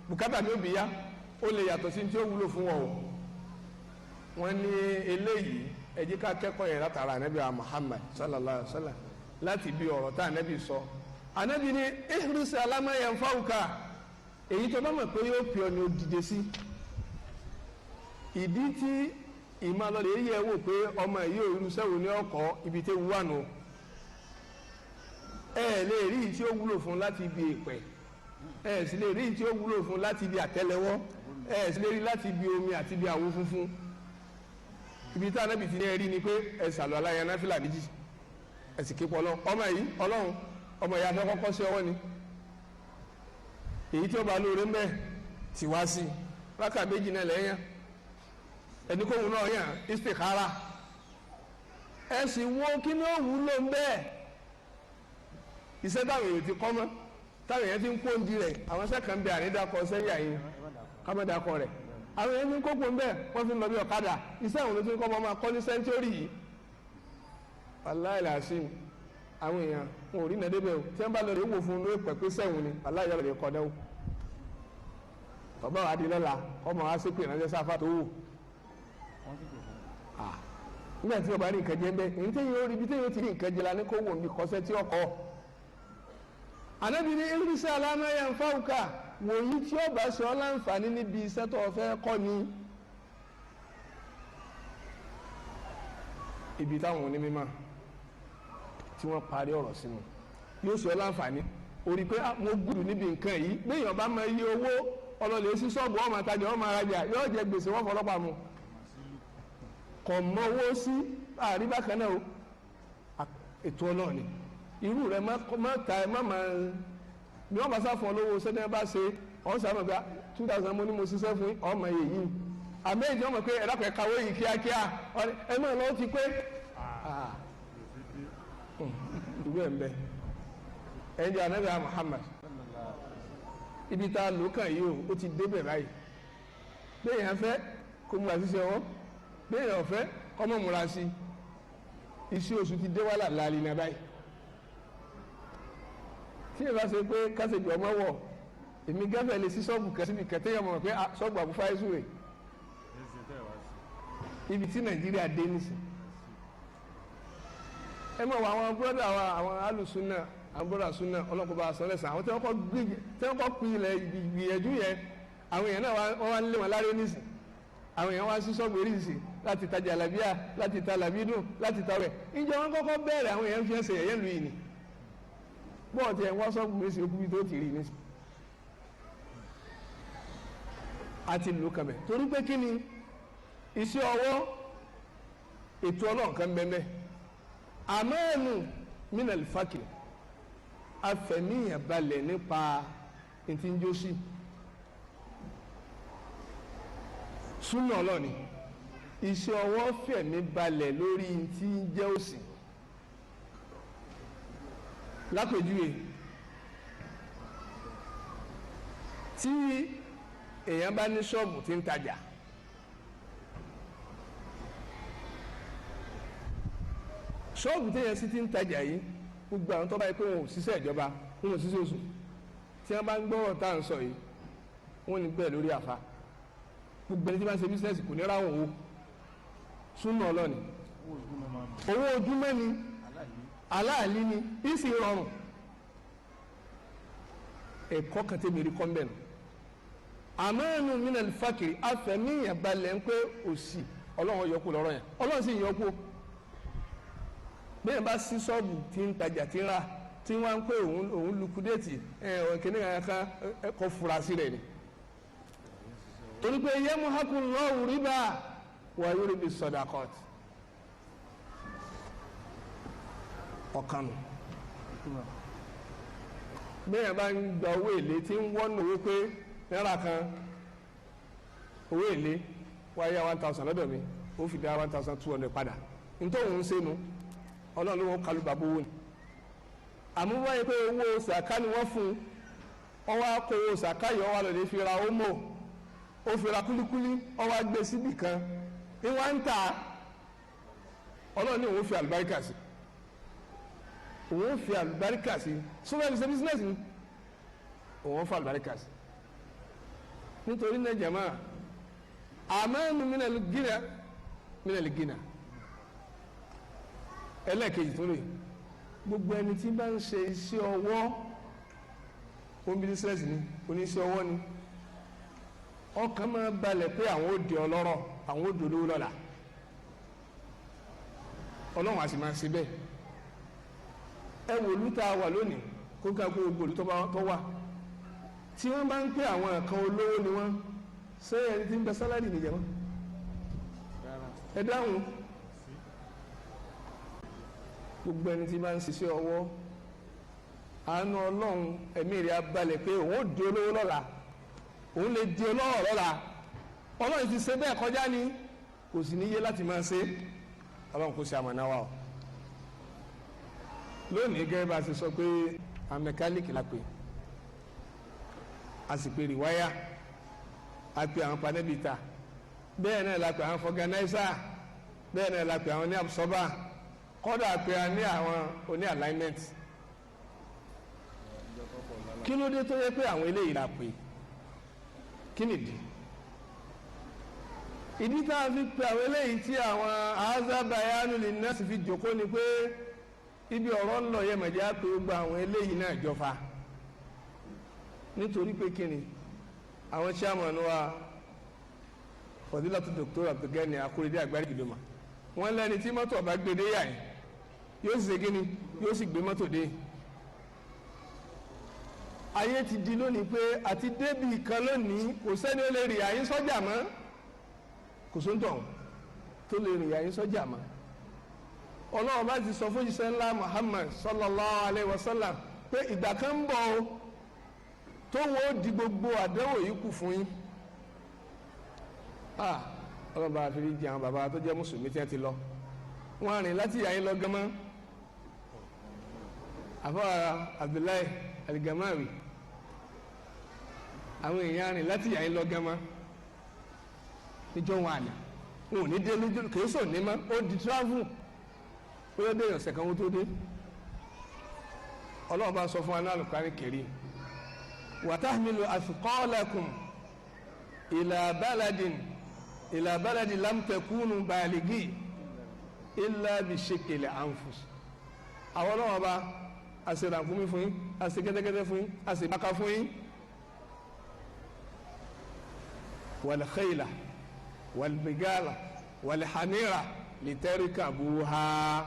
bùkátà mi ò bí yá, ó lè yàtọ̀ sí tí ó wúlò fún wọn o. Wọ́n ní eléyìí ẹ jẹ́ ká kẹ́kọ̀ọ́ yẹn látara anabi Muhammad sallallahu alayhi wa sallam, láti bí ọ̀rọ̀ tá anabi sọ. Anabi ní ihris ala ma yanfa'uka, èyí tó bá mọ̀ pé yóò pè ọ́ ni ó dìde sí. Ìdí tí ìmọ̀lọ́lẹ̀ yẹ wò pé ọmọ yìí ò irúṣẹ́ wo ní ọkọ̀ ibi tẹ́ wúwà nù, ẹ lè rí tí ó wúlò fún láti ibi èpẹ̀, ẹ sì lè rí tí ó wúlò fún láti ibi àtẹ́lẹwọ́, ẹ sì lè rí láti ibi omi àti ibi àwo funfun. Ibi tí Ànábì ti ní ẹ rí ni pé ẹ sàlọ aláya náfìlà méjì, ẹ sì képo Ọlọ́run. Ọmọ yìí Ọlọ́run ọmọ yìí afẹ́ kọ́kọ́ sí ọwọ́ ni, èyí tí ó bá lóore ń bẹ tì wá sí rákà méjì náà lẹ́yìn ẹni kóhun náà yàn istikhara. Ẹ sì wo kí ni ó wúlò ń bẹ́ẹ̀. Iṣẹ́ táwọn èèyàn ti kọ́ mọ́, táwọn èèyàn ti ń kó ń di rẹ̀, àwọn iṣẹ́ kan bẹ àrídàkọ sẹ́yìn àyìn kámẹ́dàkọ rẹ̀, àwọn èèyàn ti ń kókó ń bẹ́ẹ̀, wọ́n fi ń lọ bí ọ̀kadà. Iṣẹ́ àwọn olóṣèlú kọ́ máa kọ́ ní sẹ́ńtúrì yìí. Wàláhì làásìm, àwọn èèyàn wọn ò rí nàdé bẹ́ẹ̀ o. Tí wọ́n bá lọ rè wò fún un lórí pẹ̀pẹ́ sẹ́wọ̀n ni wàláhì yọ̀rọ̀ lè kọ́ dẹ́wò. Bàbá wa di lọ́la ọmọ wa ṣépè ránṣẹ́ sáfà tó wò. Nígbà tí ọba rí nǹkan jẹ bẹ́ẹ̀, èyí téèyàn ó rí ibi téèyàn ó ti rí nǹkan jẹ la ní kó wò ní kọ́sẹ́ tí ọkọ̀. Ànábì ní irisẹ́ alámẹ́yà ń fáwùkà, wòyí tí ó bá ṣe ọ́ láǹfààní níbi iṣẹ́ tó o fẹ́ kọ́ ni. Ibi táwọn onímọ̀ tí wọ́n parí ọ̀rọ̀ sínú yóò ṣe ọ́ láǹfààní. O rí i pé mo gbùdù níbi nǹkan yìí, béèyàn bá mọ iye owó ọlọ́lẹ̀ sí ṣọ́ọ̀bù ọmọ àtajà ọmọ arajà yóò jẹ gbèsè wọ́n fọlọ́pàá mu. Kò mọ owó sí àríbá kan náà o, ètò Ọlọ́run ni. Irú rẹ má ta ẹ má máa bí wọ́n bá sá fún ọ lówó sẹ́ni bá ṣe ọ̀hún sábà gba 2000 mo ní mo ṣiṣẹ́ fún ọmọ èyí àmì èyí wọ́n mọ̀ pé ẹ̀dá kan kàwé yìí kíákíá ẹ máa lọ́wọ́ ti pé ìwé ẹ̀ ń bẹ ẹ̀yìn jẹ́ anabi Muhammad. Ibi tá a lò kàn yìí o, ó ti débẹ̀ báyìí. Bẹ́ẹ̀ yẹn fẹ́ kó múra ṣiṣẹ́ wọn, bẹ́ẹ̀ yẹn fẹ́ kó mọ̀ múra sí iṣẹ́ oṣù ti dé wàhálà láàrin náà báyìí. Tí ìbá ṣe pé kásìkì ọmọ wọ, èmi gẹ́fẹ̀ lè sí ṣọ́ọ̀bù kẹsíbi kẹtẹ́yẹ mọ̀ pé ṣọ́ọ̀bù àbúfá ẹ̀sùn rẹ̀ ibi tí Nàìjíríà dé nísìn. Ẹ mọ̀ wọ àwọn búrọ́dà wa, àwọn alùsùnà, àwọn búrọ́dà súnà ọlọ́kọ̀ọ́ba sọ́lẹ̀sàn, àwọn tí wọ́n kọ́ pin ilẹ̀ ìgbìyànjú yẹn, àwọn èèyàn náà wọ́n wá ń lé wọn láré nísìn. Àwọn èèyàn wá sí ṣọ́ọ̀bù eréṣì láti ta jàlábíà, láti ta làbídùn, láti ta rẹ̀. Ǹjẹ́ wọ́n kọ́kọ́ bẹ̀rẹ̀ àwọn èèyàn fi ẹsẹ̀ yẹ̀yẹ́ lu yìí ni? Bọ́ọ̀ tí ẹ̀ wọ́n sọ́ọ̀bù mi sí okùnrin tó ti rí ní. A ti lò kàmẹ́ torí pé kí ni iṣẹ́ ọwọ́ ètò Ọlọ́run kan bẹ́ẹ̀ àmọ́ẹ̀nù minal fakir afẹ̀míyàn balẹ̀ nípa ntí ń jó sí súnà Ọlọ́run iṣẹ́ ọwọ́ fẹ̀mí balẹ̀ lórí ntí ń jẹ́ òsì. Lápèjúwe tí èèyàn bá ní ṣọ́ọ̀bù tí ń tajà, ṣọ́ọ̀bù tí èèyàn sì ti ń tajà yìí, gbogbo àwọn tó bá yẹ pé wọn ò ṣiṣẹ́ ìjọba, wọn ò ṣiṣẹ́ oṣù, tí wọ́n bá ń gbọ́rọ̀ tá à ń sọ yìí, wọ́n ní bẹ́ẹ̀ lórí àfa. Gbogbo ẹni tí wọ́n ń ṣe bísíǹsì kò ní ráwọn owó súnà Ọlọ́ni, owó ojúmọ́ ni, aláàlí ni, ìsì rọrùn. Ẹ̀kọ́ kan tẹ́mi rí kọ́ńbẹ̀ nù. Àmọ́ ẹnu minal fakiri afẹ̀míyàn balẹ̀ ń pé òsì Ọlọ́run yọkú lọ́rọ̀ yẹn, Ọlọ́run sì yọkú. Bẹ́ẹ̀ bá sí ṣọ́ọ̀bù tí ń tajà tí ń rà tí wọ́n ń pè òun lukudéètì ẹ̀ kìnìún kan kọ́ fura sí rẹ̀ ni. Torí pé yamhaqullahu riba wa yurbi sadaqat. Ọ̀kanu bẹ́ẹ̀ bá ń gba owó èlé tí ń wọ́nà owó pé náírà kan owó èlé wáyé 1000 lọ́dọ̀ mi, ó fi dá 1200 padà. Nítorí òun ń sẹ́nu Ọlọ́run ló wọ́n kalu bàbá owó ni. Àmọ́ wáyé pé owó sàká ni wọ́n fún un, wọ́n wá kó owó sàká yìí, wọ́n wá lọ́dẹ fi ra ómò, ó fi ra kúlíkúlí, wọ́n wá gbé síbì kan ní wọ́n ń tà. Ọlọ́run ní òun fi àlùbáríkà sí. Òun fi àlùbáríkà sí. Sọ́wọ́n ẹ̀fí ṣe bísínẹ́sì ni òun fa àlùbáríkà sí. Nítorí náà jàmá, àmọ́ mínàlì gínà mínàlì gínà. Ẹlẹ́ẹ̀kejì tó lè, gbogbo ẹni tí bá ń ṣe iṣẹ́ ọwọ́, ó ń bísínẹ́sì ni, oníṣẹ́ ọwọ́ ni, ọkàn máa balẹ̀ pé àwọn ó di ọlọ́rọ̀, àwọn ó dolówó lọ́la. Ọlọ́run á sì máa ṣe bẹ́ẹ̀. Ẹ wò ìlú tá a wà lónìí, kó ká kó gbogbo ìlú tó wà, tí wọ́n bá ń pè àwọn kan olówó ni wọ́n, ṣé ẹni tí ń gba sálárì nìyẹn mọ́? Ẹ dáhùn. Gbogbo ẹni tí bá ń ṣiṣẹ́ ọwọ́, àánú Ọlọ́run, ẹ̀mí rẹ̀ á balẹ̀ pé òun ó di olówó lọ́la, òun lè di ọlọ́rọ̀ lọ́la. Ọlọ́run ti ṣe bẹ́ẹ̀ kọjá ni, kò sì níyé láti máa ṣe. Ọlọ́run kò ṣe àmọ̀nà wa o. Lónìí, gẹ́gẹ́ bá a ṣe sọ pé a mẹkáníìkì la pè, a sì pè rìwáyà, a pè àwọn panẹ́bìtà, bẹ́ẹ̀ náà la pè àwọn fọgànáísà, bẹ́ẹ̀ náà la pè àwọn ní absorber, kọ́dà pé a ní àwọn oní alignment. Kí ló dé tó yẹ pé àwọn eléyìí la pè? Kí nìdí? Ìdí tá a fi pe àwọn eléyìí tí àwọn azabayanu lè náà sì fi jòkó ni pé ibi ọ̀rọ̀ ń lọ yẹ mẹ̀jẹ̀ á pé gbogbo àwọn eléyìí náà jọfa. Nítorí pé kí ni àwọn chairman wa, Fadilatu Dr. Abdulgani Akorede Agbárí Ìdòmà, wọ́n lẹ́ni tí mọ́tò ọba gbé dé yà yìí yóò sì ṣe kí ni, yóò sì gbé mọ́tò dé. Ayé ti di lónìí pé àti débì kan lónìí, kò sẹ́ni ó lè rìn àyín sọ́jà mọ́, kò sóńtọ̀ tó lè rìn àyín sọ́jà mọ́. Ọlọ́run bá ti sọ fún jíṣẹ́ ńlá Muhammad sallallahu alayhi wa sallam pé ìgbà kan ń bọ̀ o tó wọ́n ó di gbogbo àdánwò yìí kù fún yín. Ọlọ́run bá fi jẹ àwọn bàbá tó jẹ́ mùsùlùmí tí wọ́n ti lọ, wọ́n rìn láti yà yín lọ gánmọ́. Àfọwọ́ Abdullahi Aligamawi, àwọn èèyàn rìn láti yà yín lọ gánmọ́ níjọ́ wọn àná, wọn ò ní dé lójú, kìí sọ ní mọ́, ó di travel, ó yẹ dé ọ̀sẹ̀ kan ó tó dé. Ọlọ́run bá sọ fún wa ní Al-Qur'ani Karim, wa tahmilu athqalakum ila baladin ila baladin lam takunu balighi illa bi shiqqil anfus. Àwọn ọlọ́run bá a ṣe ràkúnmí fún yín, a ṣe kẹ́tẹ́kẹ́tẹ́ fún yín, a ṣe báka fún yín. Wal khayla wal bigala wal hamira litarkabuha.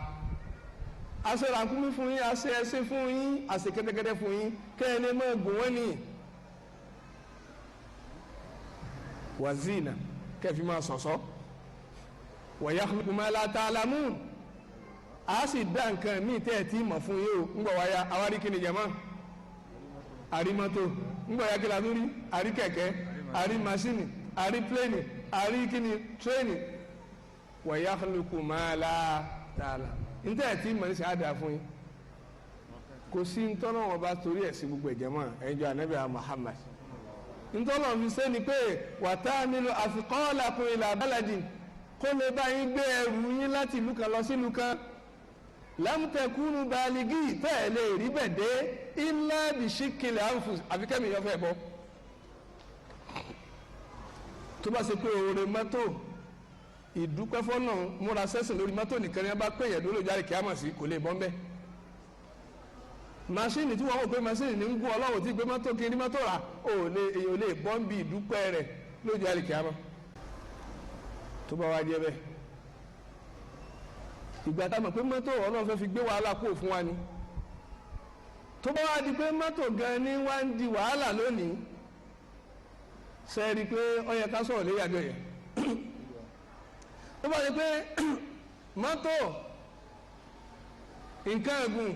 A ṣe ràkúnmí fún yín, a ṣe ẹṣin fún yín, a ṣe kẹ́tẹ́kẹ́tẹ́ fún yín, kẹ́ ẹ lè máa gùn wọ́n ní. Wazina, kẹ́ fi máa ṣọ̀ṣọ́. Wa yakhluqu ma la ta'lamun. A sì dá nǹkan míì tẹ́ ẹ̀ tí mọ̀ fún yín o. Ńgbọ̀ wáyà awárí kí ni jẹ̀mọ́? Àrí mọ́tò. Ńgbọ̀ ya kí la tún rí? Àrí kẹ̀kẹ́, àrí masínì, àrí pléènì, àrí kí ni tírẹ́nì. Wa yakhluqu ma la ta'lamun. Ntẹ́ ẹ̀ tí mọ̀ ní sẹ́ àdá fún yín. Kò sí ntọ́nà wọn bá torí ẹ̀ sí gbogbo ẹ̀jẹ̀ mọ́ ẹ̀jọ̀ Ànábì Muhammad. Ntọ́nà fi ṣe ni pé wa tahmilu athqalakum ila baladin, kó lè bá yín gbé ẹrù yín láti ìlú kan lọ sí ìlú kan, lam takunu baligi, tẹ́ ẹ̀ lè rí bẹ̀ dé, illa bi shiqqil anfus, àfi kẹ́mi yọ fẹ́ bọ́. Tó bá ṣe pé oore mọ́tò ìdúpẹ́ fọ́nà múra sẹ́sìn lórí mọ́tò nìkan ni wọ́n bá pè yẹn dúró lójú àríkè àmọ̀ sí, kò lè bọ́ mbẹ́. Masini tí wọ́n wò pé masini ní ń gún Ọlọ́run tí gbé mọ́tò kiri mọ́tò rà, ò lè, èèyàn lè bọ́ ń bi ìdúpẹ́ rẹ̀ lójú àríkè àmọ̀. Tó bá wá jẹ́ bẹ́ẹ̀, ìgbà tá a mọ̀ pé mọ́tò Ọlọ́run fẹ́ fi gbé wàhálà kúrò fún wa ni, tó bá wá di pé mọ́tò gan ni wá ń di wàhálà lónìí, ṣe rí i pé ó yẹ ká sọ̀rọ̀ lórí àjọ yẹn. Tó bá di pé mọ́tò nǹkan ẹ̀gùn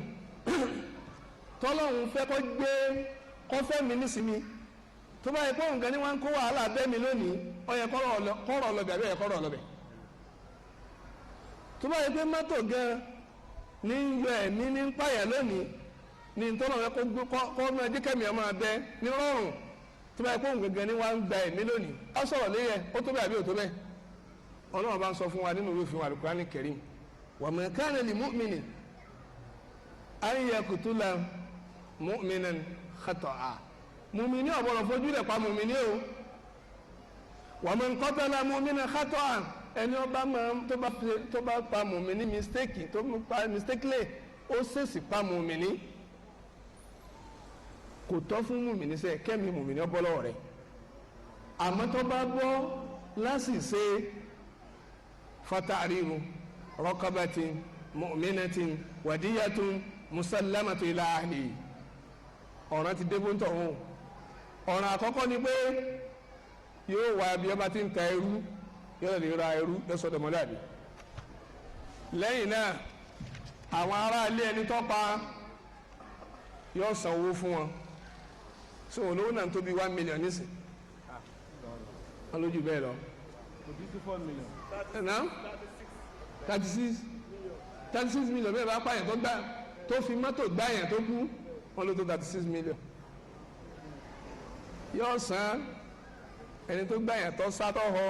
tọ́lọ́hún fẹ́ kó gbé kó fẹ́ mi nísìmí, tó bá yẹ pé òun gan ni wá ń kó wàhálà bẹ́ mi lónìí, ó yẹ kọ́rọ̀ ọlọ́bẹ̀ àbí ó yẹ kọ́rọ̀ ọlọ́bẹ̀. Tó bá yẹ pé mọ́tò gan ní ń yọ ẹ̀mí ní ń pààyàn lónìí ní tọ́lọ́ rẹ kó máa jẹ́ kẹ́mi ọmọ abẹ ní rọrùn, tó bá yẹ pé òun gangan ní wá ń gba ẹ̀mí lónìí, á sọ̀rọ̀ léyẹ, ó tó bẹ́ẹ̀ àbí ò tó bẹ́ẹ̀. Ọlọ́run bá ń sọ fún wa nínú ìwé òfin Al-Qur'ani Karim, wa ma kana li mu'minin an yaqtula mu'minan khata'a. Mùmíní ò gbọ́dọ̀ fojú rẹ̀ pa mùmíní o. Wa man qatala mu'minan khata'a, ẹni ọba máa tó bá pa mùmíní mistake, tó pa mistakenly, ó ṣèṣì pa mùmíní, kò tọ́ fún mùmíní sẹ́ kẹ́mi mùmíní ọ bọ́ lọ́wọ́ rẹ̀. Àmọ́ tó bá bọ́ lásìse, fatariru raqabatin mu'minatin wadiyatun musallamatu ila ahli. Ọ̀ràn ti dé bóńtọ̀ ọ̀hún. Ọ̀ràn àkọ́kọ́ ni pé yóò wá bí ọba ti ń ta ẹrú, yóò lè ra ẹrú lọ́sọ̀dọ̀ mọ́láàbí. Lẹ́yìn náà, àwọn aráalé ẹni tó pa yóò san owó fún wọn. So olówó náà tó bí 1 million nísìn, wọn lójú bẹ́ẹ̀ lọ. Kò dín sí 4 million. Náà 36, 36 million. Bẹ́ẹ̀ bá pààyàn tó gbà, tó fi mọ́tò gbá yẹn tó kú, wọn ló tó 36 million yóò san. Ẹni tó gbá yẹn tó sá tó họ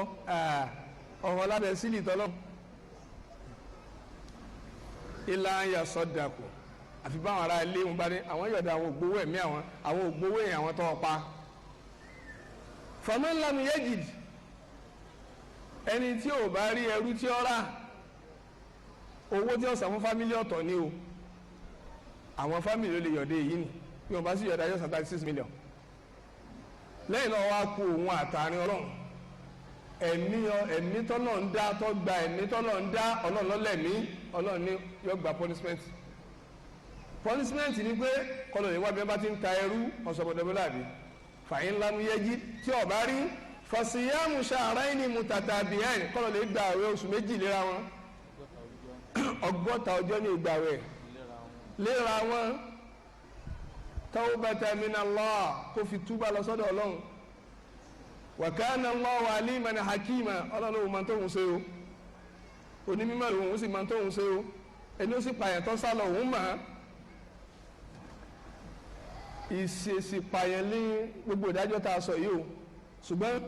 ọ̀họ́ lábẹ́ sílì tọ́lọ́ ilá ń yà sọ́dàkù, àfi báwọn ará ilé wọn bá ní àwọn yọ̀dọ̀, àwọn ògbówó ẹ̀mí àwọn, àwọn ògbówó èèyàn àwọn tó pa. Faman lam yajid, ẹni tí ò bá rí ẹrú tí ó rà, owó tí ó san fún family ọ̀tọ̀ ni o. Àwọn family ló lè yọ̀dẹ̀ èyí ni. Bí wọ́n bá sì yọ̀dẹ̀, yóò san 36 million. Lẹ́yìn náà, wá kú òun àtàrin Ọlọ́run. Ẹ̀mí tọ́lọ̀ ń dá, tó gba ẹ̀mí tọ́lọ̀ ń dá, Ọlọ́run lọ́lẹ̀mí. Ọlọ́run ní yóò gba punishment. Punishment ni pé kọlọ̀ lè wá bí wọ́n bá ti ń ta ẹrú ọ̀sọ̀bọ̀dọ̀bọ̀láàbí. Fàyín ńlá yẹjí, tí ó bá rí, fasiyamu shahraini mutatabi'ain, kọlọ̀ lè gba àwẹ̀ oṣù 2 léra wọn, 60 ọjọ́ ní ìgbà àwẹ̀ léra wọn, tawbatan min Allah, kó fi túbà lọ sọ́dọ̀ Ọlọ́run. Wa kana Allahu aliman hakima. Ọlọ́run òun máa tó ń ṣe o, onímọ̀ òun sì máa tó ń ṣe o. Ẹni ó sì pààyàn tó sá lọ, òun mà á ìṣèṣì pààyàn ní gbogbo ìdájọ́ tá a sọ yìí o. Ṣùgbọ́n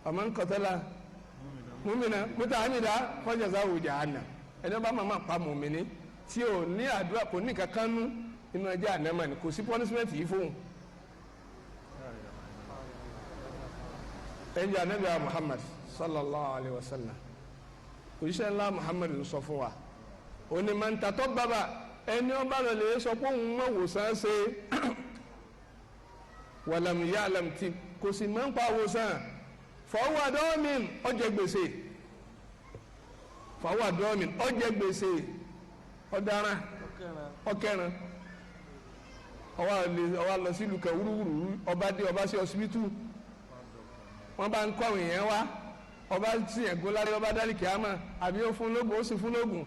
faman qatala mu'minan muta'ammidan fajaza'uhu jahannam. Ẹni ó bá máa pa mùmíní tí ò ní àdúrà, kò ní kankan nú, inú ẹjẹ́ ànámà ni. Kò sí punishment yìí fóun. Ẹnjẹ́ anabi Muhammad sallallahu alayhi wa sallam, òjíṣẹ́ ńlá Muhammad ló sọ fún wa, òní máa ń tatọ́ bàbà, ẹni ọba lọ lè sọ pé òun mọ̀ wòsàn ṣe, walam ya'lam, tí kò sì máa ń pa wòsàn, fahuwa damin, ó jẹ gbèsè. Fahuwa damin, ó jẹ gbèsè, ọ̀daràn ọ̀kẹrin. Ọwọ́ lọ sílùú kan wúrúwúrú, ọba dé, ọba sí ọsibítù, wọ́n bá ń kọ́ àwọn èèyàn wá, ọba tí ẹ̀gún lárí, ọba dálì kíámà, àbí ó fún lóògùn, ó sì fún lóògùn.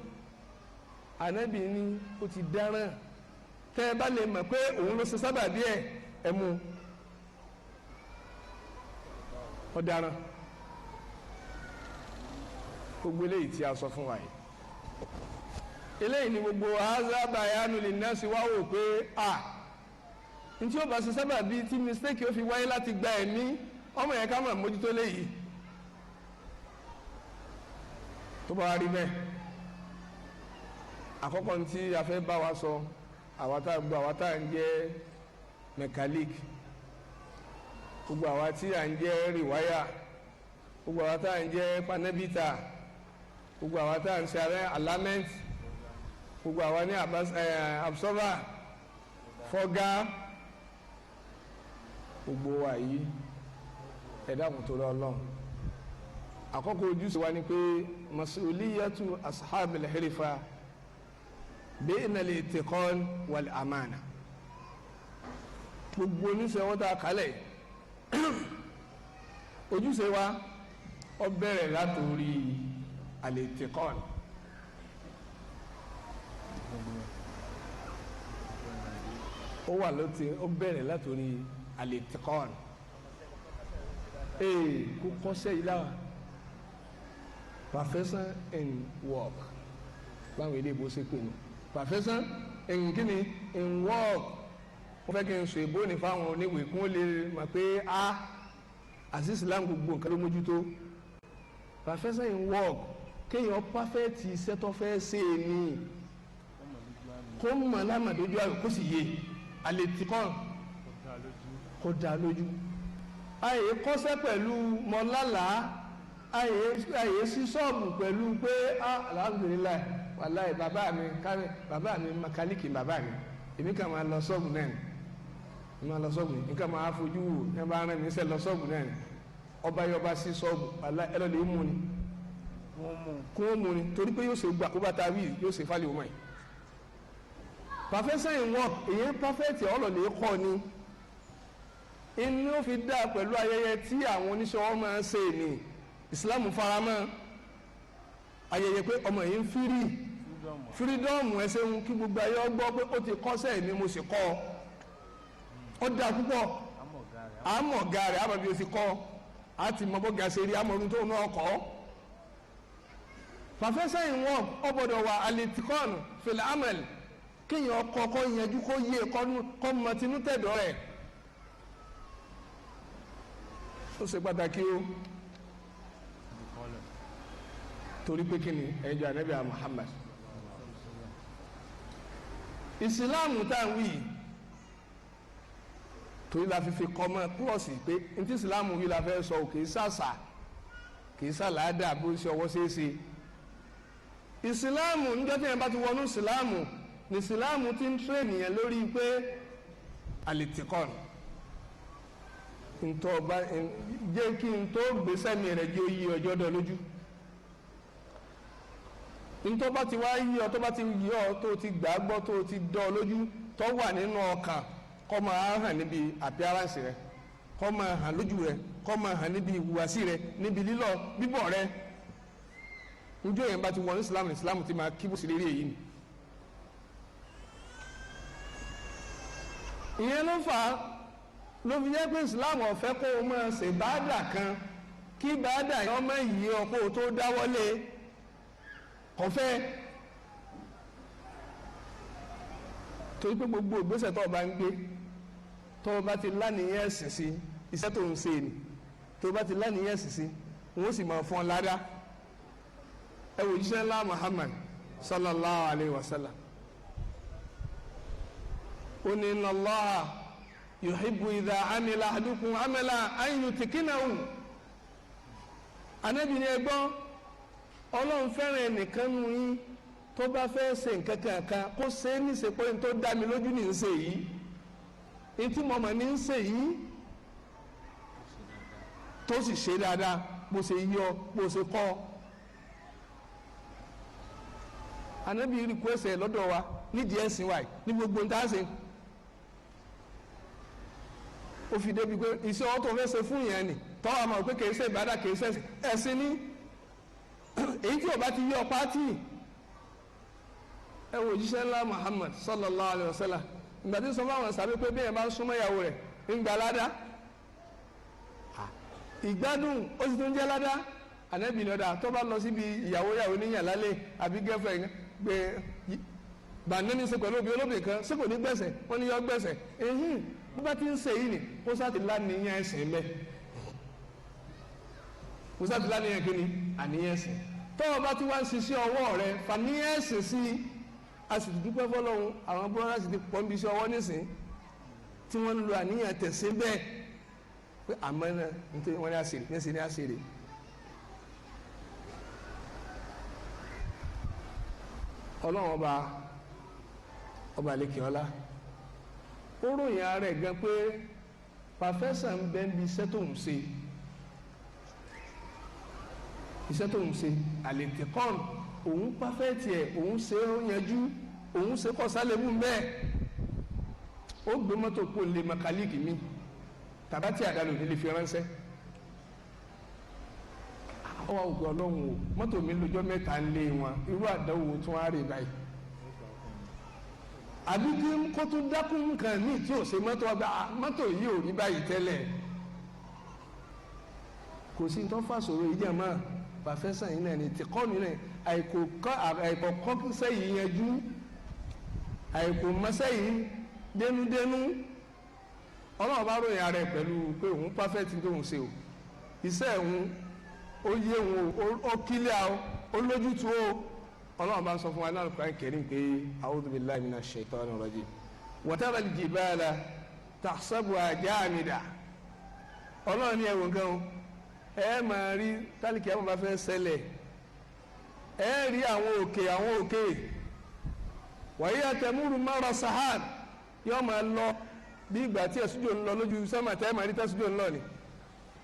Ànábì ní ó ti dáràn. Tẹ́ ẹ bá lè mọ̀ pé òun ló ṣe sábàbí ẹ̀, ẹ mú ọ̀daràn. Gbogbo eléyìí tí a sọ fún wa yìí, eléyìí ni gbogbo azabayanu lè nẹ́ẹ̀sì wá wò pé a ntí ó bá ṣe sábàbí tí mistake ó fi wáyé láti gba ẹ̀mí ọmọ yẹn, ká mọ̀ mójútó léyìí. Tó bá wá rí bẹ́ẹ̀, àkọ́kọ́ ní tí a fẹ́ bá wa sọ, àwa tá a gbọ́, àwa tá a ń jẹ́ mechanic, gbogbo àwa tí a ń jẹ́ rewire, gbogbo àwa tá a ń jẹ́ panel beater, gbogbo àwa tá a ń ṣe alignment, gbogbo àwa ní absorber, fogger, gbogbo wa yìí, ẹ dákun tó lọ Ọlọ́run, àkọ́kọ́ ojúṣe wa ni pé masuliyatu ashabil hirifa bayna al-itqan wal amana. Gbogbo oníṣẹ́ wọn tá a kálẹ̀, ojúṣe wa ó bẹ̀rẹ̀ látòrí al-itqan. Ó wà lóti, ó bẹ̀rẹ̀ látòrí al-itqan. Ee, kó kọ́ṣẹ́ yìí láwa, perfection in work, báwọn ilé ìbò ṣe pè ní perfection in kíni? In work. Wọ́n fẹ́ kí n sọ ìbò ní fáwọn oníwèé kún ó lè mọ̀ pé a àti Islam gbogbo nǹkan ló mójútó. Perfection in work, kéèyàn perfect iṣẹ́ tó fẹ́ ṣe é ní. Kó mọ̀ lámàdójú àrò kó sì yé alẹ́ tí kọ́ kó dá lójú. Àyè kọ́sẹ́ pẹ̀lú mọ́lálà, àyè sí ṣọ́ọ̀bù pẹ̀lú pé alhamdulilayi wàláyé bàbá mi kárẹ̀ bàbá mi makalíkì bàbá mi èmi kàn máa lọ ṣọ́ọ̀bù náà ni máa lọ ṣọ́ọ̀bù ní nǹkan máa fojú wò ní bá rán mi sẹ́ lọ ṣọ́ọ̀bù náà ni ọba yọba sí ṣọ́ọ̀bù wàláyé ẹ lọ lè mú ni kó mú ni torí pé yóò ṣe gbà kó bá ta wí yóò ṣe fálẹ̀ ọmọ yìí. Perfection in work èyí perfect ọlọ́lẹ̀ kọ́ ni inú fi dá pẹ̀lú ayẹyẹ tí àwọn oníṣẹ́ wọn máa ń ṣe ní Islam faramọ́ ayẹyẹ pé ọmọ yìí ń fírì fírídọ́ọ̀mù ẹsẹ̀ ń kí gbogbo ayé ọgbọ́ pé ó ti kọ́sẹ̀ mi mo sì kọ́ ọ dá púpọ̀ àmọ̀ ọ̀gá rẹ̀ àmọ̀ bí o ti kọ́ á ti mọ bọ́gà ṣe rí àmọ̀ ọdún tó náà kọ́. Perfection in work ó gbọ́dọ̀ wà alitikọ́ọ̀nù fil amal kéèyàn kọ́kọ́ yanjú kó yé kọ́ mọ tinú tẹ̀dọ̀ rẹ̀. Ó ṣe pàtàkì o torí pé kí ni ẹjọ́ Ànábì Muhammad ìsìláàmù tá à ń wí yìí torí la fi kọ́ mọ́ kúrọ̀sì pé ntí ìsìláàmù wí la fẹ́ sọ kì í sàṣà kì í sàlàádà bó ṣe ọwọ́ ṣeé ṣe. Ìsìláàmù níjọ́ tí yẹn bá ti wọnú ìsìláàmù ní ìsìláàmù ti ń tírèènì yẹn lórí pé àlètìkọ́nù ntọ́ ọba jẹ́ kí n tó gbèsè mi rẹ̀ jẹ́ oyè ọjọ́ dọ̀ lójú. Ntọ́ bá ti wá yí ọ tó bá ti yí ọ tó ti gbà gbọ́ tó ti dọ̀ lójú tó wà nínú ọkàn kó máa hàn níbi appearance rẹ, kó máa hàn lójú rẹ, kó máa hàn níbi ìhùwàsí rẹ, níbi lílọ bíbọ̀ rẹ. Njọ́ yẹn bá ti wọ ní Islam, Islam ti máa kíbù sí lérí èyí ni. Ìyẹn ló fà á ló fi jẹ́ pé Islam ò fẹ́ kó o máa ṣe bàádà kan kí bàádà yẹn ọmọ yìí ọ kó o tó dáwọ́lé kò fẹ́. Torí pé gbogbo ìgbésẹ̀ tó o bá ń gbé tó o bá ti lánìyàn ẹ̀sìn sí iṣẹ́ tó ń ṣe ni tó o bá ti lánìyàn ẹ̀sìn sí wọ́n sì máa fún ọ ládàá. Ẹ wò jíṣẹ́ ńlá Muhammad sallallahu alayhi wa sallam ó ní inna Allaha yuhibbu idha amila ahadukum amala an yutikinahu. Ànábì ní ẹgbọ́n Ọlọ́run fẹ́ràn ẹnìkan nù yín tó bá fẹ́ ṣe nǹkan kankan kó ṣe é níṣe pé n tó dá mi lójú ní ń ṣe yìí, etí mọ̀mọ́ ní ń ṣe yìí, tó sì ṣe dáadáa bó ṣe yọ bó ṣe kọ́. Ànábì request ẹ̀ lọ́dọ̀ wa nídìí ẹ̀sìn wa ní gbogbo nta ṣe. Ó fi débi pé iṣẹ́ ọwọ́ tó fẹ́ ṣe fún yẹn ni tọ́wọ́ àmọ́ pé kìí ṣe ìbádà kìí ṣe ẹ̀sìn ní èyí tí ó bá ti yọ pátì. Ẹ wò jíṣẹ́ ńlá Muhammad sallallahu alayhi wa sallam ìgbà tí sọ fáwọn sàbí pé bí yẹn bá ń súnmọ́ ìyàwó rẹ̀ ń gba ládá ìgbádùn ó sì tún jẹ́ ládá. Ànábì ní ọ̀dà tó bá lọ síbi ìyàwó ìyàwó níyàn lálẹ́ àbí gẹ́fẹ̀ gbé bàánú ní í ṣe pẹ̀lú obì olóbì kan ṣé kò ní gbẹ̀sẹ̀ wọ́n ní yọ gbẹ̀sẹ̀ ẹ̀hìn bó bá ti ń ṣe yìí ni kó sáà ti láníyàn ẹ̀sìn mẹ́ kó sáà ti láníyàn kí ni àníyàn ẹ̀sìn. Tó o bá ti wá ń ṣiṣẹ́ ọwọ́ rẹ fàníyàn ẹ̀sìn sí i. A sì dúpẹ́ fọlọ́run àwọn bọ́lá sì ti pọ̀ níbi iṣẹ́ ọwọ́ nísìn tí wọ́n ń lo àníyàn tẹ̀sí bẹ́ẹ̀ pé àmọ́ náà nítorí wọ́n ní àṣírí ní ní àṣírí. Ọlọ́run ọba ọba àlekè ọlá ó ròyìn ara ẹ̀ gan pé pàfẹ́sà ń bẹ́ ń bi iṣẹ́ tó ń ṣe iṣẹ́ tó ń ṣe àlètèkọ́n òun pàfẹ́tì ẹ̀ òun ṣe é yanjú òun ṣe kọ́ sálẹ̀mú bẹ́ẹ̀. Ó gbé mọ́tò kó lè mẹkálíìkì mi tàbátì àdánù ní lè fi ránṣẹ́. Ó wá òkè ọlọ́run o mọ́tò mi lọ́jọ́ mẹ́ta ń lé wọn irú àdánwò tún á rè báyìí. Àbí kí kó tún dákún nǹkan míì tí ò ṣe mọ́tò ọgbà mọ́tò yìí ò rí báyìí tẹ́lẹ̀. Kò sí tó fàṣọrò yìí jẹ́ mọ́ pàfẹ́sà yìí náà ni tìkọ́nù náà àìkò kọ́sẹ́ yìí yanjú àìkò mọ́sẹ́ yìí dénúdénú. Ọlọ́run bá ròyìn ara ẹ̀ pẹ̀lú pé òun pàfẹ́tì tó ń ṣe o iṣẹ́ òun ó yé òun ó kílíà o ó lójútu o Ọlọ́run bá ń sọ fún wa náà Al-Qur'an Karim pé a'udhu billahi minash shaitani rajim wa taral jibala tahsabuha jamida. Ọlọ́run ní ẹ̀wọ̀n gan o, ẹ máa rí tálíkì àwọn bá fẹ́ ṣẹlẹ̀, ẹ rí àwọn òkè àwọn òkè wàyí àtẹmúrú mara sahab yóò máa lọ bí ìgbà tí ẹ̀sùjò ń lọ lójú sẹ́mà tẹ́ máa rí tẹ́sùjò ń lọ ni.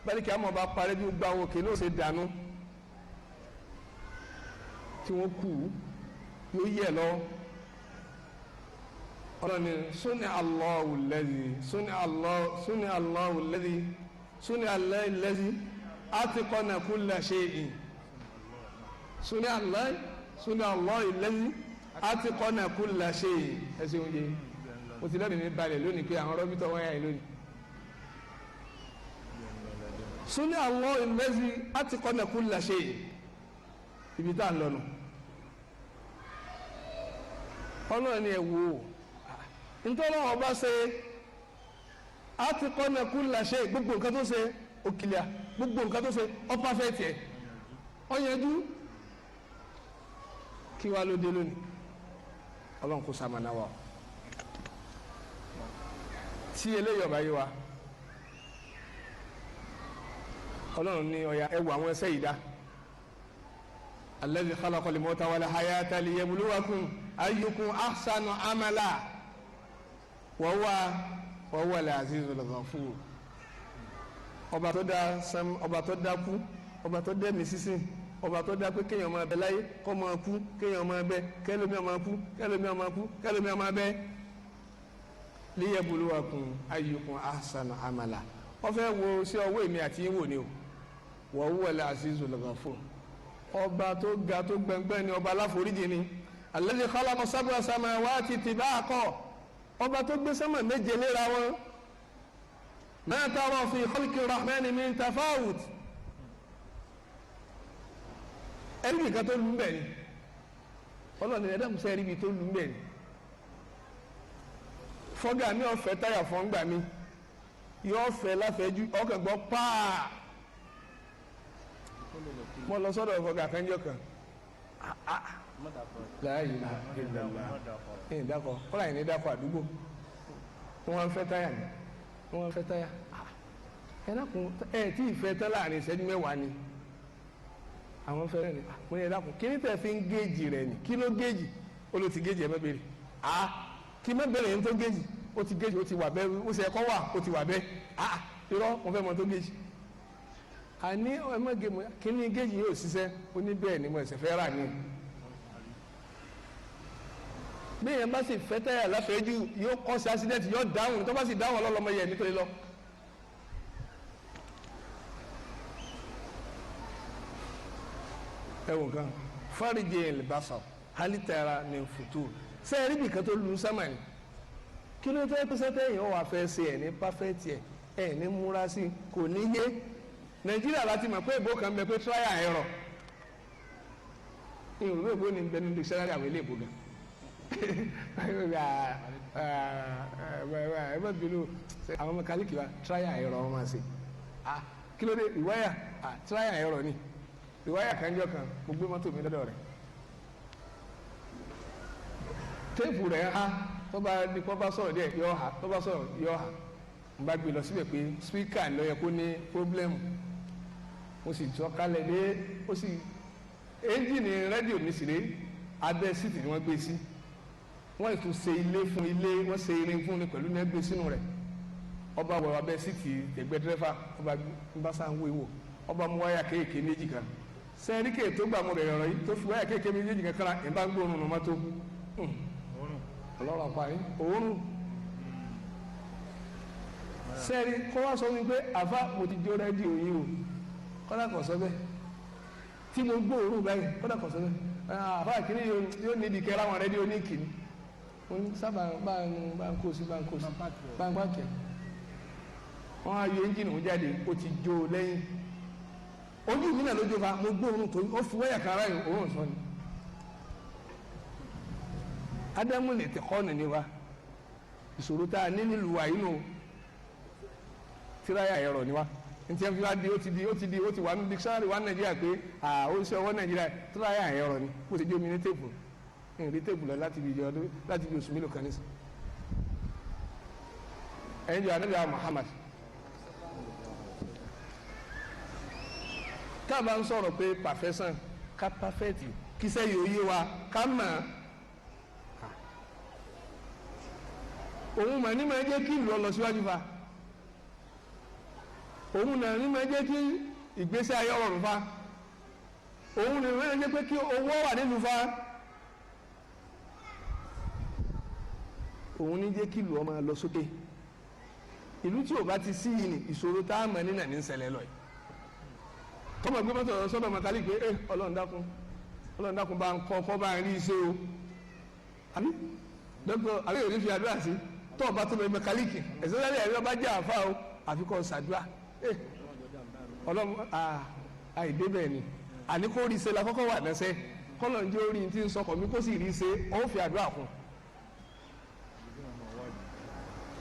Tálíkì àwọn bá parẹ́ bí gbogbo àwọn òkè náà ṣe dànù tí wọ́n kú yóò yẹ lọ. Ọlọ́ni suni Allahu alladhi suni Allahu suni Allahu alladhi suni Allahu alladhi atqana kulla shay'in suni Allah suni Allahu alladhi atqana kulla shay'in. Ẹsẹ̀ oúnjẹ mo ti lẹ́nu mi balẹ̀ lónìí pé àwọn rọ́bìtọ̀ wọ́n yà yín lónìí. Suni Allahu alladhi atqana kulla shay'in, ibi tá à ń lọ nù. Ọlọ́run ni ẹ wò ó, ntọ́lọ́wọ́ ọba ṣe atqana kulla shay, gbogbo nǹkan tó ṣe òkìlíà, gbogbo nǹkan tó ṣe ọ pàfẹ́tì ẹ̀ ọ̀yẹ́dú. Kí wàá ló dé lónìí? Ọlọ́run kò sàmànà wa tí eléyìí ọba yìí wa. Ọlọ́run ní ọ̀yà ẹ wò àwọn ẹsẹ̀ yìí dá. Alladhi khalaqal mawta wal hayata liyabluwakum ayyukum ahsanu amala wa huwa al-azizul ghafur. Ọba tó dá sẹ́m, ọba tó dá kú, ọba tó dẹ́mi sísìn, ọba tó dá pé kéèyàn máa bẹ láyé kó máa kú, kéèyàn máa bẹ, kẹlòmíà máa kú, kẹlòmíà máa kú, kẹlòmíà máa bẹ. Liyabluwakum ayyukum ahsanu amala. Wọ́n fẹ́ wo sí ọwọ́ èmi àti yín wò ni o. Wa huwa al-azizul ghafur. Ọba tó ga tó gbẹngbẹ́ ni, ọba aláforíjì ni. Alladhi khalaqa sab'a samawati tibaqa. Ọba tó gbé sánmà méje léra wọn. Ma tara fi khalqi rahmani min tafawut. Ẹni nìkan tó lù ú bẹ̀ ni. Ọlọ́run ẹ̀dá musa ẹ̀rí ibi tó lù ú bẹ̀ ni. Fọ́gà mi ọ̀fẹ́ táyà fọ́ngbà mi yóò fẹ́ láfẹ́jú ọkàn gbọ́ pàà. Mo lọ sọ́dọ̀ fọ́gà kanjọ́ kan. Láàyè ìlàlá ẹ̀yìn dákọ̀ kọ́lá yìí ní dákọ̀ àdúgbò. Wọ́n fẹ́ táyà ni, wọ́n fẹ́ táyà. Ẹ dákun, ẹ tí ì fẹ́ tán láàrin ìṣẹ́jú mẹ́wàá ni àwọn fẹ́rẹ́ ni. Mo ní ẹ dákun, kí ni tẹ̀ fi ń géèjì rẹ̀ ni? Kí ló géèjì? Ó ló ti géèjì, ẹ má béèrè. Kí má béèrè yẹn tó géèjì. Ó ti géèjì, ó ti wà bẹ́ẹ̀, ó sì ẹ̀kọ́ wà, ó ti wà bẹ́ẹ̀. Irọ́, mo fẹ́ mọ tó géèjì. Àní ẹ má gé mo, kí ni géèjì yóò ṣiṣẹ́? Ó ní bẹ́ẹ̀ ni, mo ẹ̀sẹ̀ fẹ́ rà ni. Bí èèyàn bá sì fẹ́ táyà láfẹ́jú yóò kọ́ sí accident, yóò dáhùn. Tó bá sì dáhùn, ọlọ́lọ́mọ yẹ nítorí lọ. Ẹ wò kan fárijì ìlbásà halitara ní futu sẹ́yìn níbi kan tó lu sámà ni. Kí ló tẹ́ pẹ́sẹ́ tẹ́yìn ó wà fẹ́ ṣe ẹ̀ ní pàfẹ́tì ẹ̀ ẹ̀ ní múra sí kò ní yé. Nàìjíríà láti mọ̀ pé èbó kan bẹ pé tíráyà ẹ̀rọ ìrùbí èbó ni bẹ ní dictionary àwọn ilé èbó gan. Ẹ bá bínú àwọn mẹkáníìkì wa, tíráyà ẹ̀rọ wọn máa ṣe. Kí ló dé? Ìwáyà tíráyà ẹ̀rọ ni. Ìwáyà kanjọ kan mo gbé mọ́tò mi lọ́dọ̀ rẹ̀, téèpù rẹ̀ ha, tó bá ní kó bá sọ̀rọ̀ díẹ̀ yọ ha, tó bá sọ̀rọ̀ yọ ha. Mo bá gbé lọ síbẹ̀ pé spíkà ló yẹ kó ní pọ́blẹ́mù. Mo sì tọ́ kálẹ̀ dé, ó sì ẹ́ńjìnì rédíò mi sì ré, abẹ́ síìtì ni wọ́n gbé sí. Wọ́n tún ṣe ilé fún ilé, wọ́n ṣe irin fún ni pẹ̀lú ní ẹgbẹ́ sínú rẹ̀. Ọba wọ abẹ́ síìtì ẹgbẹ́ dírẹ́fà, ọba bá sáà ń wé wò, ọba mú wáyà kéèké méjì kan. Sẹ́ẹ̀ríkè tó gbà mọ́ bẹ̀rẹ̀ ọ̀rọ̀ yìí tó fi wáyà kéèké méjì kan kára ẹ̀ bá ń gbóòórùn nù mọ́tò ọlọ́run parí òórùn. Sẹ́ẹ̀rí kó wá sọ wípé àfa mo ti jó rédíò yìí o, kọ́dà kò sọ bẹ́ẹ̀. Tí mo gbóòórùn báyìí, kọ́dà kò sọ bẹ́ẹ̀. Àfa kìíní yóò ní ìdíkẹ́ láwọn rédíò ní kìíní. Mo ní sábà bá ń kó sí, bá ń kó sí, bá ń pàkẹ́. Wọ́n á yọ ẹ́ńjìnì òun jáde, ó ti jó lẹ́yìn. Ojú mi náà ló jó fa, mo gbóòórùn tó ó fi wáyà kan aráyò òórùn sọ ni. Ádámù lè tẹ kọ́ nìní wa, ìṣòro tá a ní nílùú wa yìí nù, tíráyà ẹ̀rọ ni wa. Ntí ẹ fi wá di, ó ti di, ó ti di, ó ti wà ní dictionary wa Nàìjíríà pé ó ṣe ọwọ́ Nàìjíríà tíráyà ẹ̀rọ ni. Bó ṣe jẹ́ omi ní téèpù, ní téèpù lọ láti bí ọdún, láti bí oṣù mélòó kan nísìn. Ẹ̀yin jẹ́ Ànábì Muhammad, tá a bá ń sọ̀rọ̀ pé pàfẹ́sàn ká pàfẹ́tì kíṣẹ́ yóò yé wa ká mọ̀ òun mà ní máa jẹ́ kí ìlú ọlọ síwájú fa, òun náà ní máa jẹ́ kí ìgbésí ayé ọrọ̀rùn fa, òun ní máa jẹ́ pé kí owó wà nínú fa, òun ní jẹ́ kí ìlú ọmọ lọ sókè. Ìlú tí ò bá ti sí yìí ni ìṣòro tá a mọ̀ nínà ní ṣẹlẹ̀ lọ yìí. Tọ́mọ̀ gbé mọ́tò sọ́dọ̀ mọ̀tálì pé ẹ Ọlọ́run dákun, Ọlọ́run dákun bá ń kọ́ kọ́ bá ń rí iṣẹ́ o, àbí dókítà àbí òní fi àdúrà sí tọ́ ọba tó lọ mẹkálíkì ẹ̀sẹ̀ lẹ́yìn ẹ̀rí ọba jẹ́ àfa o, àfi kọ́ ṣàdúrà. Ọlọ́run àìdébẹ̀ ni àní kó rí iṣẹ́ la kọ́kọ́ wà lẹ́sẹ̀ kọ́lọ̀ ń jẹ́ orí ti ń sọkọ̀ mi kó sì rí iṣẹ́, ó fi àdúrà kún.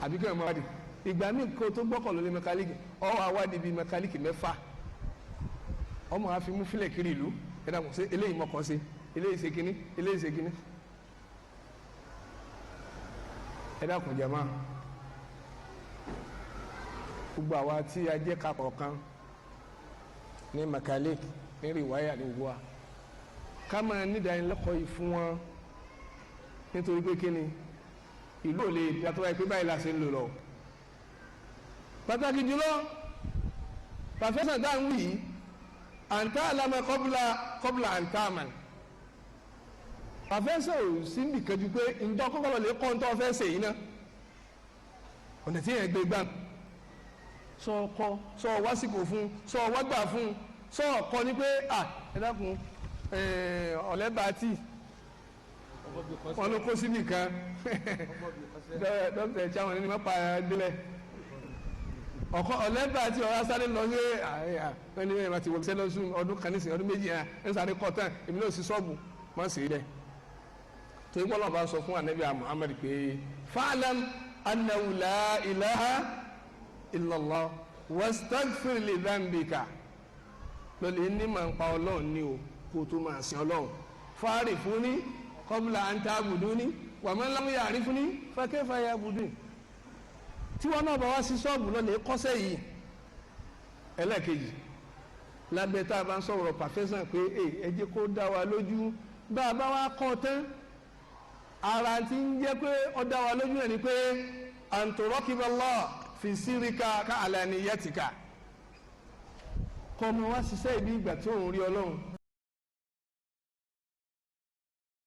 Àbí kí ẹ̀ máa wádìí ìgbà míì kó tó gbọ́kọ̀ lórí mẹkálíkì, ọ̀ àwádìí bíi mẹkálíkì 6, ọmọ àfi mú fílẹ̀ kiri ìlú. Ẹ dàgbọ́n ṣe eléyìí mọ̀kọ́ ṣe eléyìí ṣe kínní, eléyìí ṣe kínní. Ẹ dákun jàmá, gbogbo àwa tí a jẹ́ kakọ̀ kan ní makalik ní rìwáyà ní gbogbo wa ká máa nídàánilẹ́kọ̀ọ́ yìí fún wọn, nítorí pé kíni ìlú ò lè dàtọ́ báyìí pé báyìí la ṣe ń lò lọ. Pàtàkì jùlọ pàfẹ́sà dáhùn yìí, àǹtá àlámà kọ́bùlà kọ́bùlà àǹtá àmàlà. Pàfẹ́sà ò sí nìkan ju pé ǹjọ́ kọ́kọ́ lọ lè kọ́ ǹtọ́ fẹ́ ṣe yìí ná, ọ̀nà tí yẹn gbé gbà sọ ọkọ sọ wásìkò fún sọ wágbà fún sọ ọkọ ni pé à ẹ dákun ọ̀lẹ́bà tí wọn ló kó síbì kan dókítà ẹ̀ tí àwọn ẹni máa pa délẹ̀ ọkọ ọlẹ́bà tí ọ̀rá sáré lọ sí ẹni ẹ̀ máa ti wọ̀ sẹ́lẹ̀ ọdún ọdún kan nísìnyí ọdún 2 ẹ̀ ń sáré kọ́ tán èmi náà sì sọ́ọ̀bù má sì rí dẹ̀. Torí bọ́lá bá sọ fún anabi Muhammad pé fa'lam annahu la ilaha illallah wastaghfir li dhanbika, lọ́lẹ̀ ní màá ń pa ọlọ́run ní o kó tó máa sin ọlọ́run, fa'rifuni qabla an ta'buduni wa man lam ya'rifuni fa kayfa ya'buduni. Tí wọn náà bá wá sí ṣọ́ọ̀bù lọ́lẹ̀ kọ́sẹ́ yìí. Ẹlẹ́ẹ̀kejì lábẹ́ tá a bá ń sọ̀rọ̀ pàfẹ́sàn pé ẹ jẹ́ kó dá wa lójú, bá a bá wá kọ́ tán, ara ti ń jẹ́ pé ó dá wa lójú ẹ̀ ni pé àǹtọ̀rọ́kìbọ́lá fi sírìkà ká àlàníyàtìkà, kọ́ ọmọ wa ṣiṣẹ́ ìbí ìgbà tí òun rí ọlọ́run.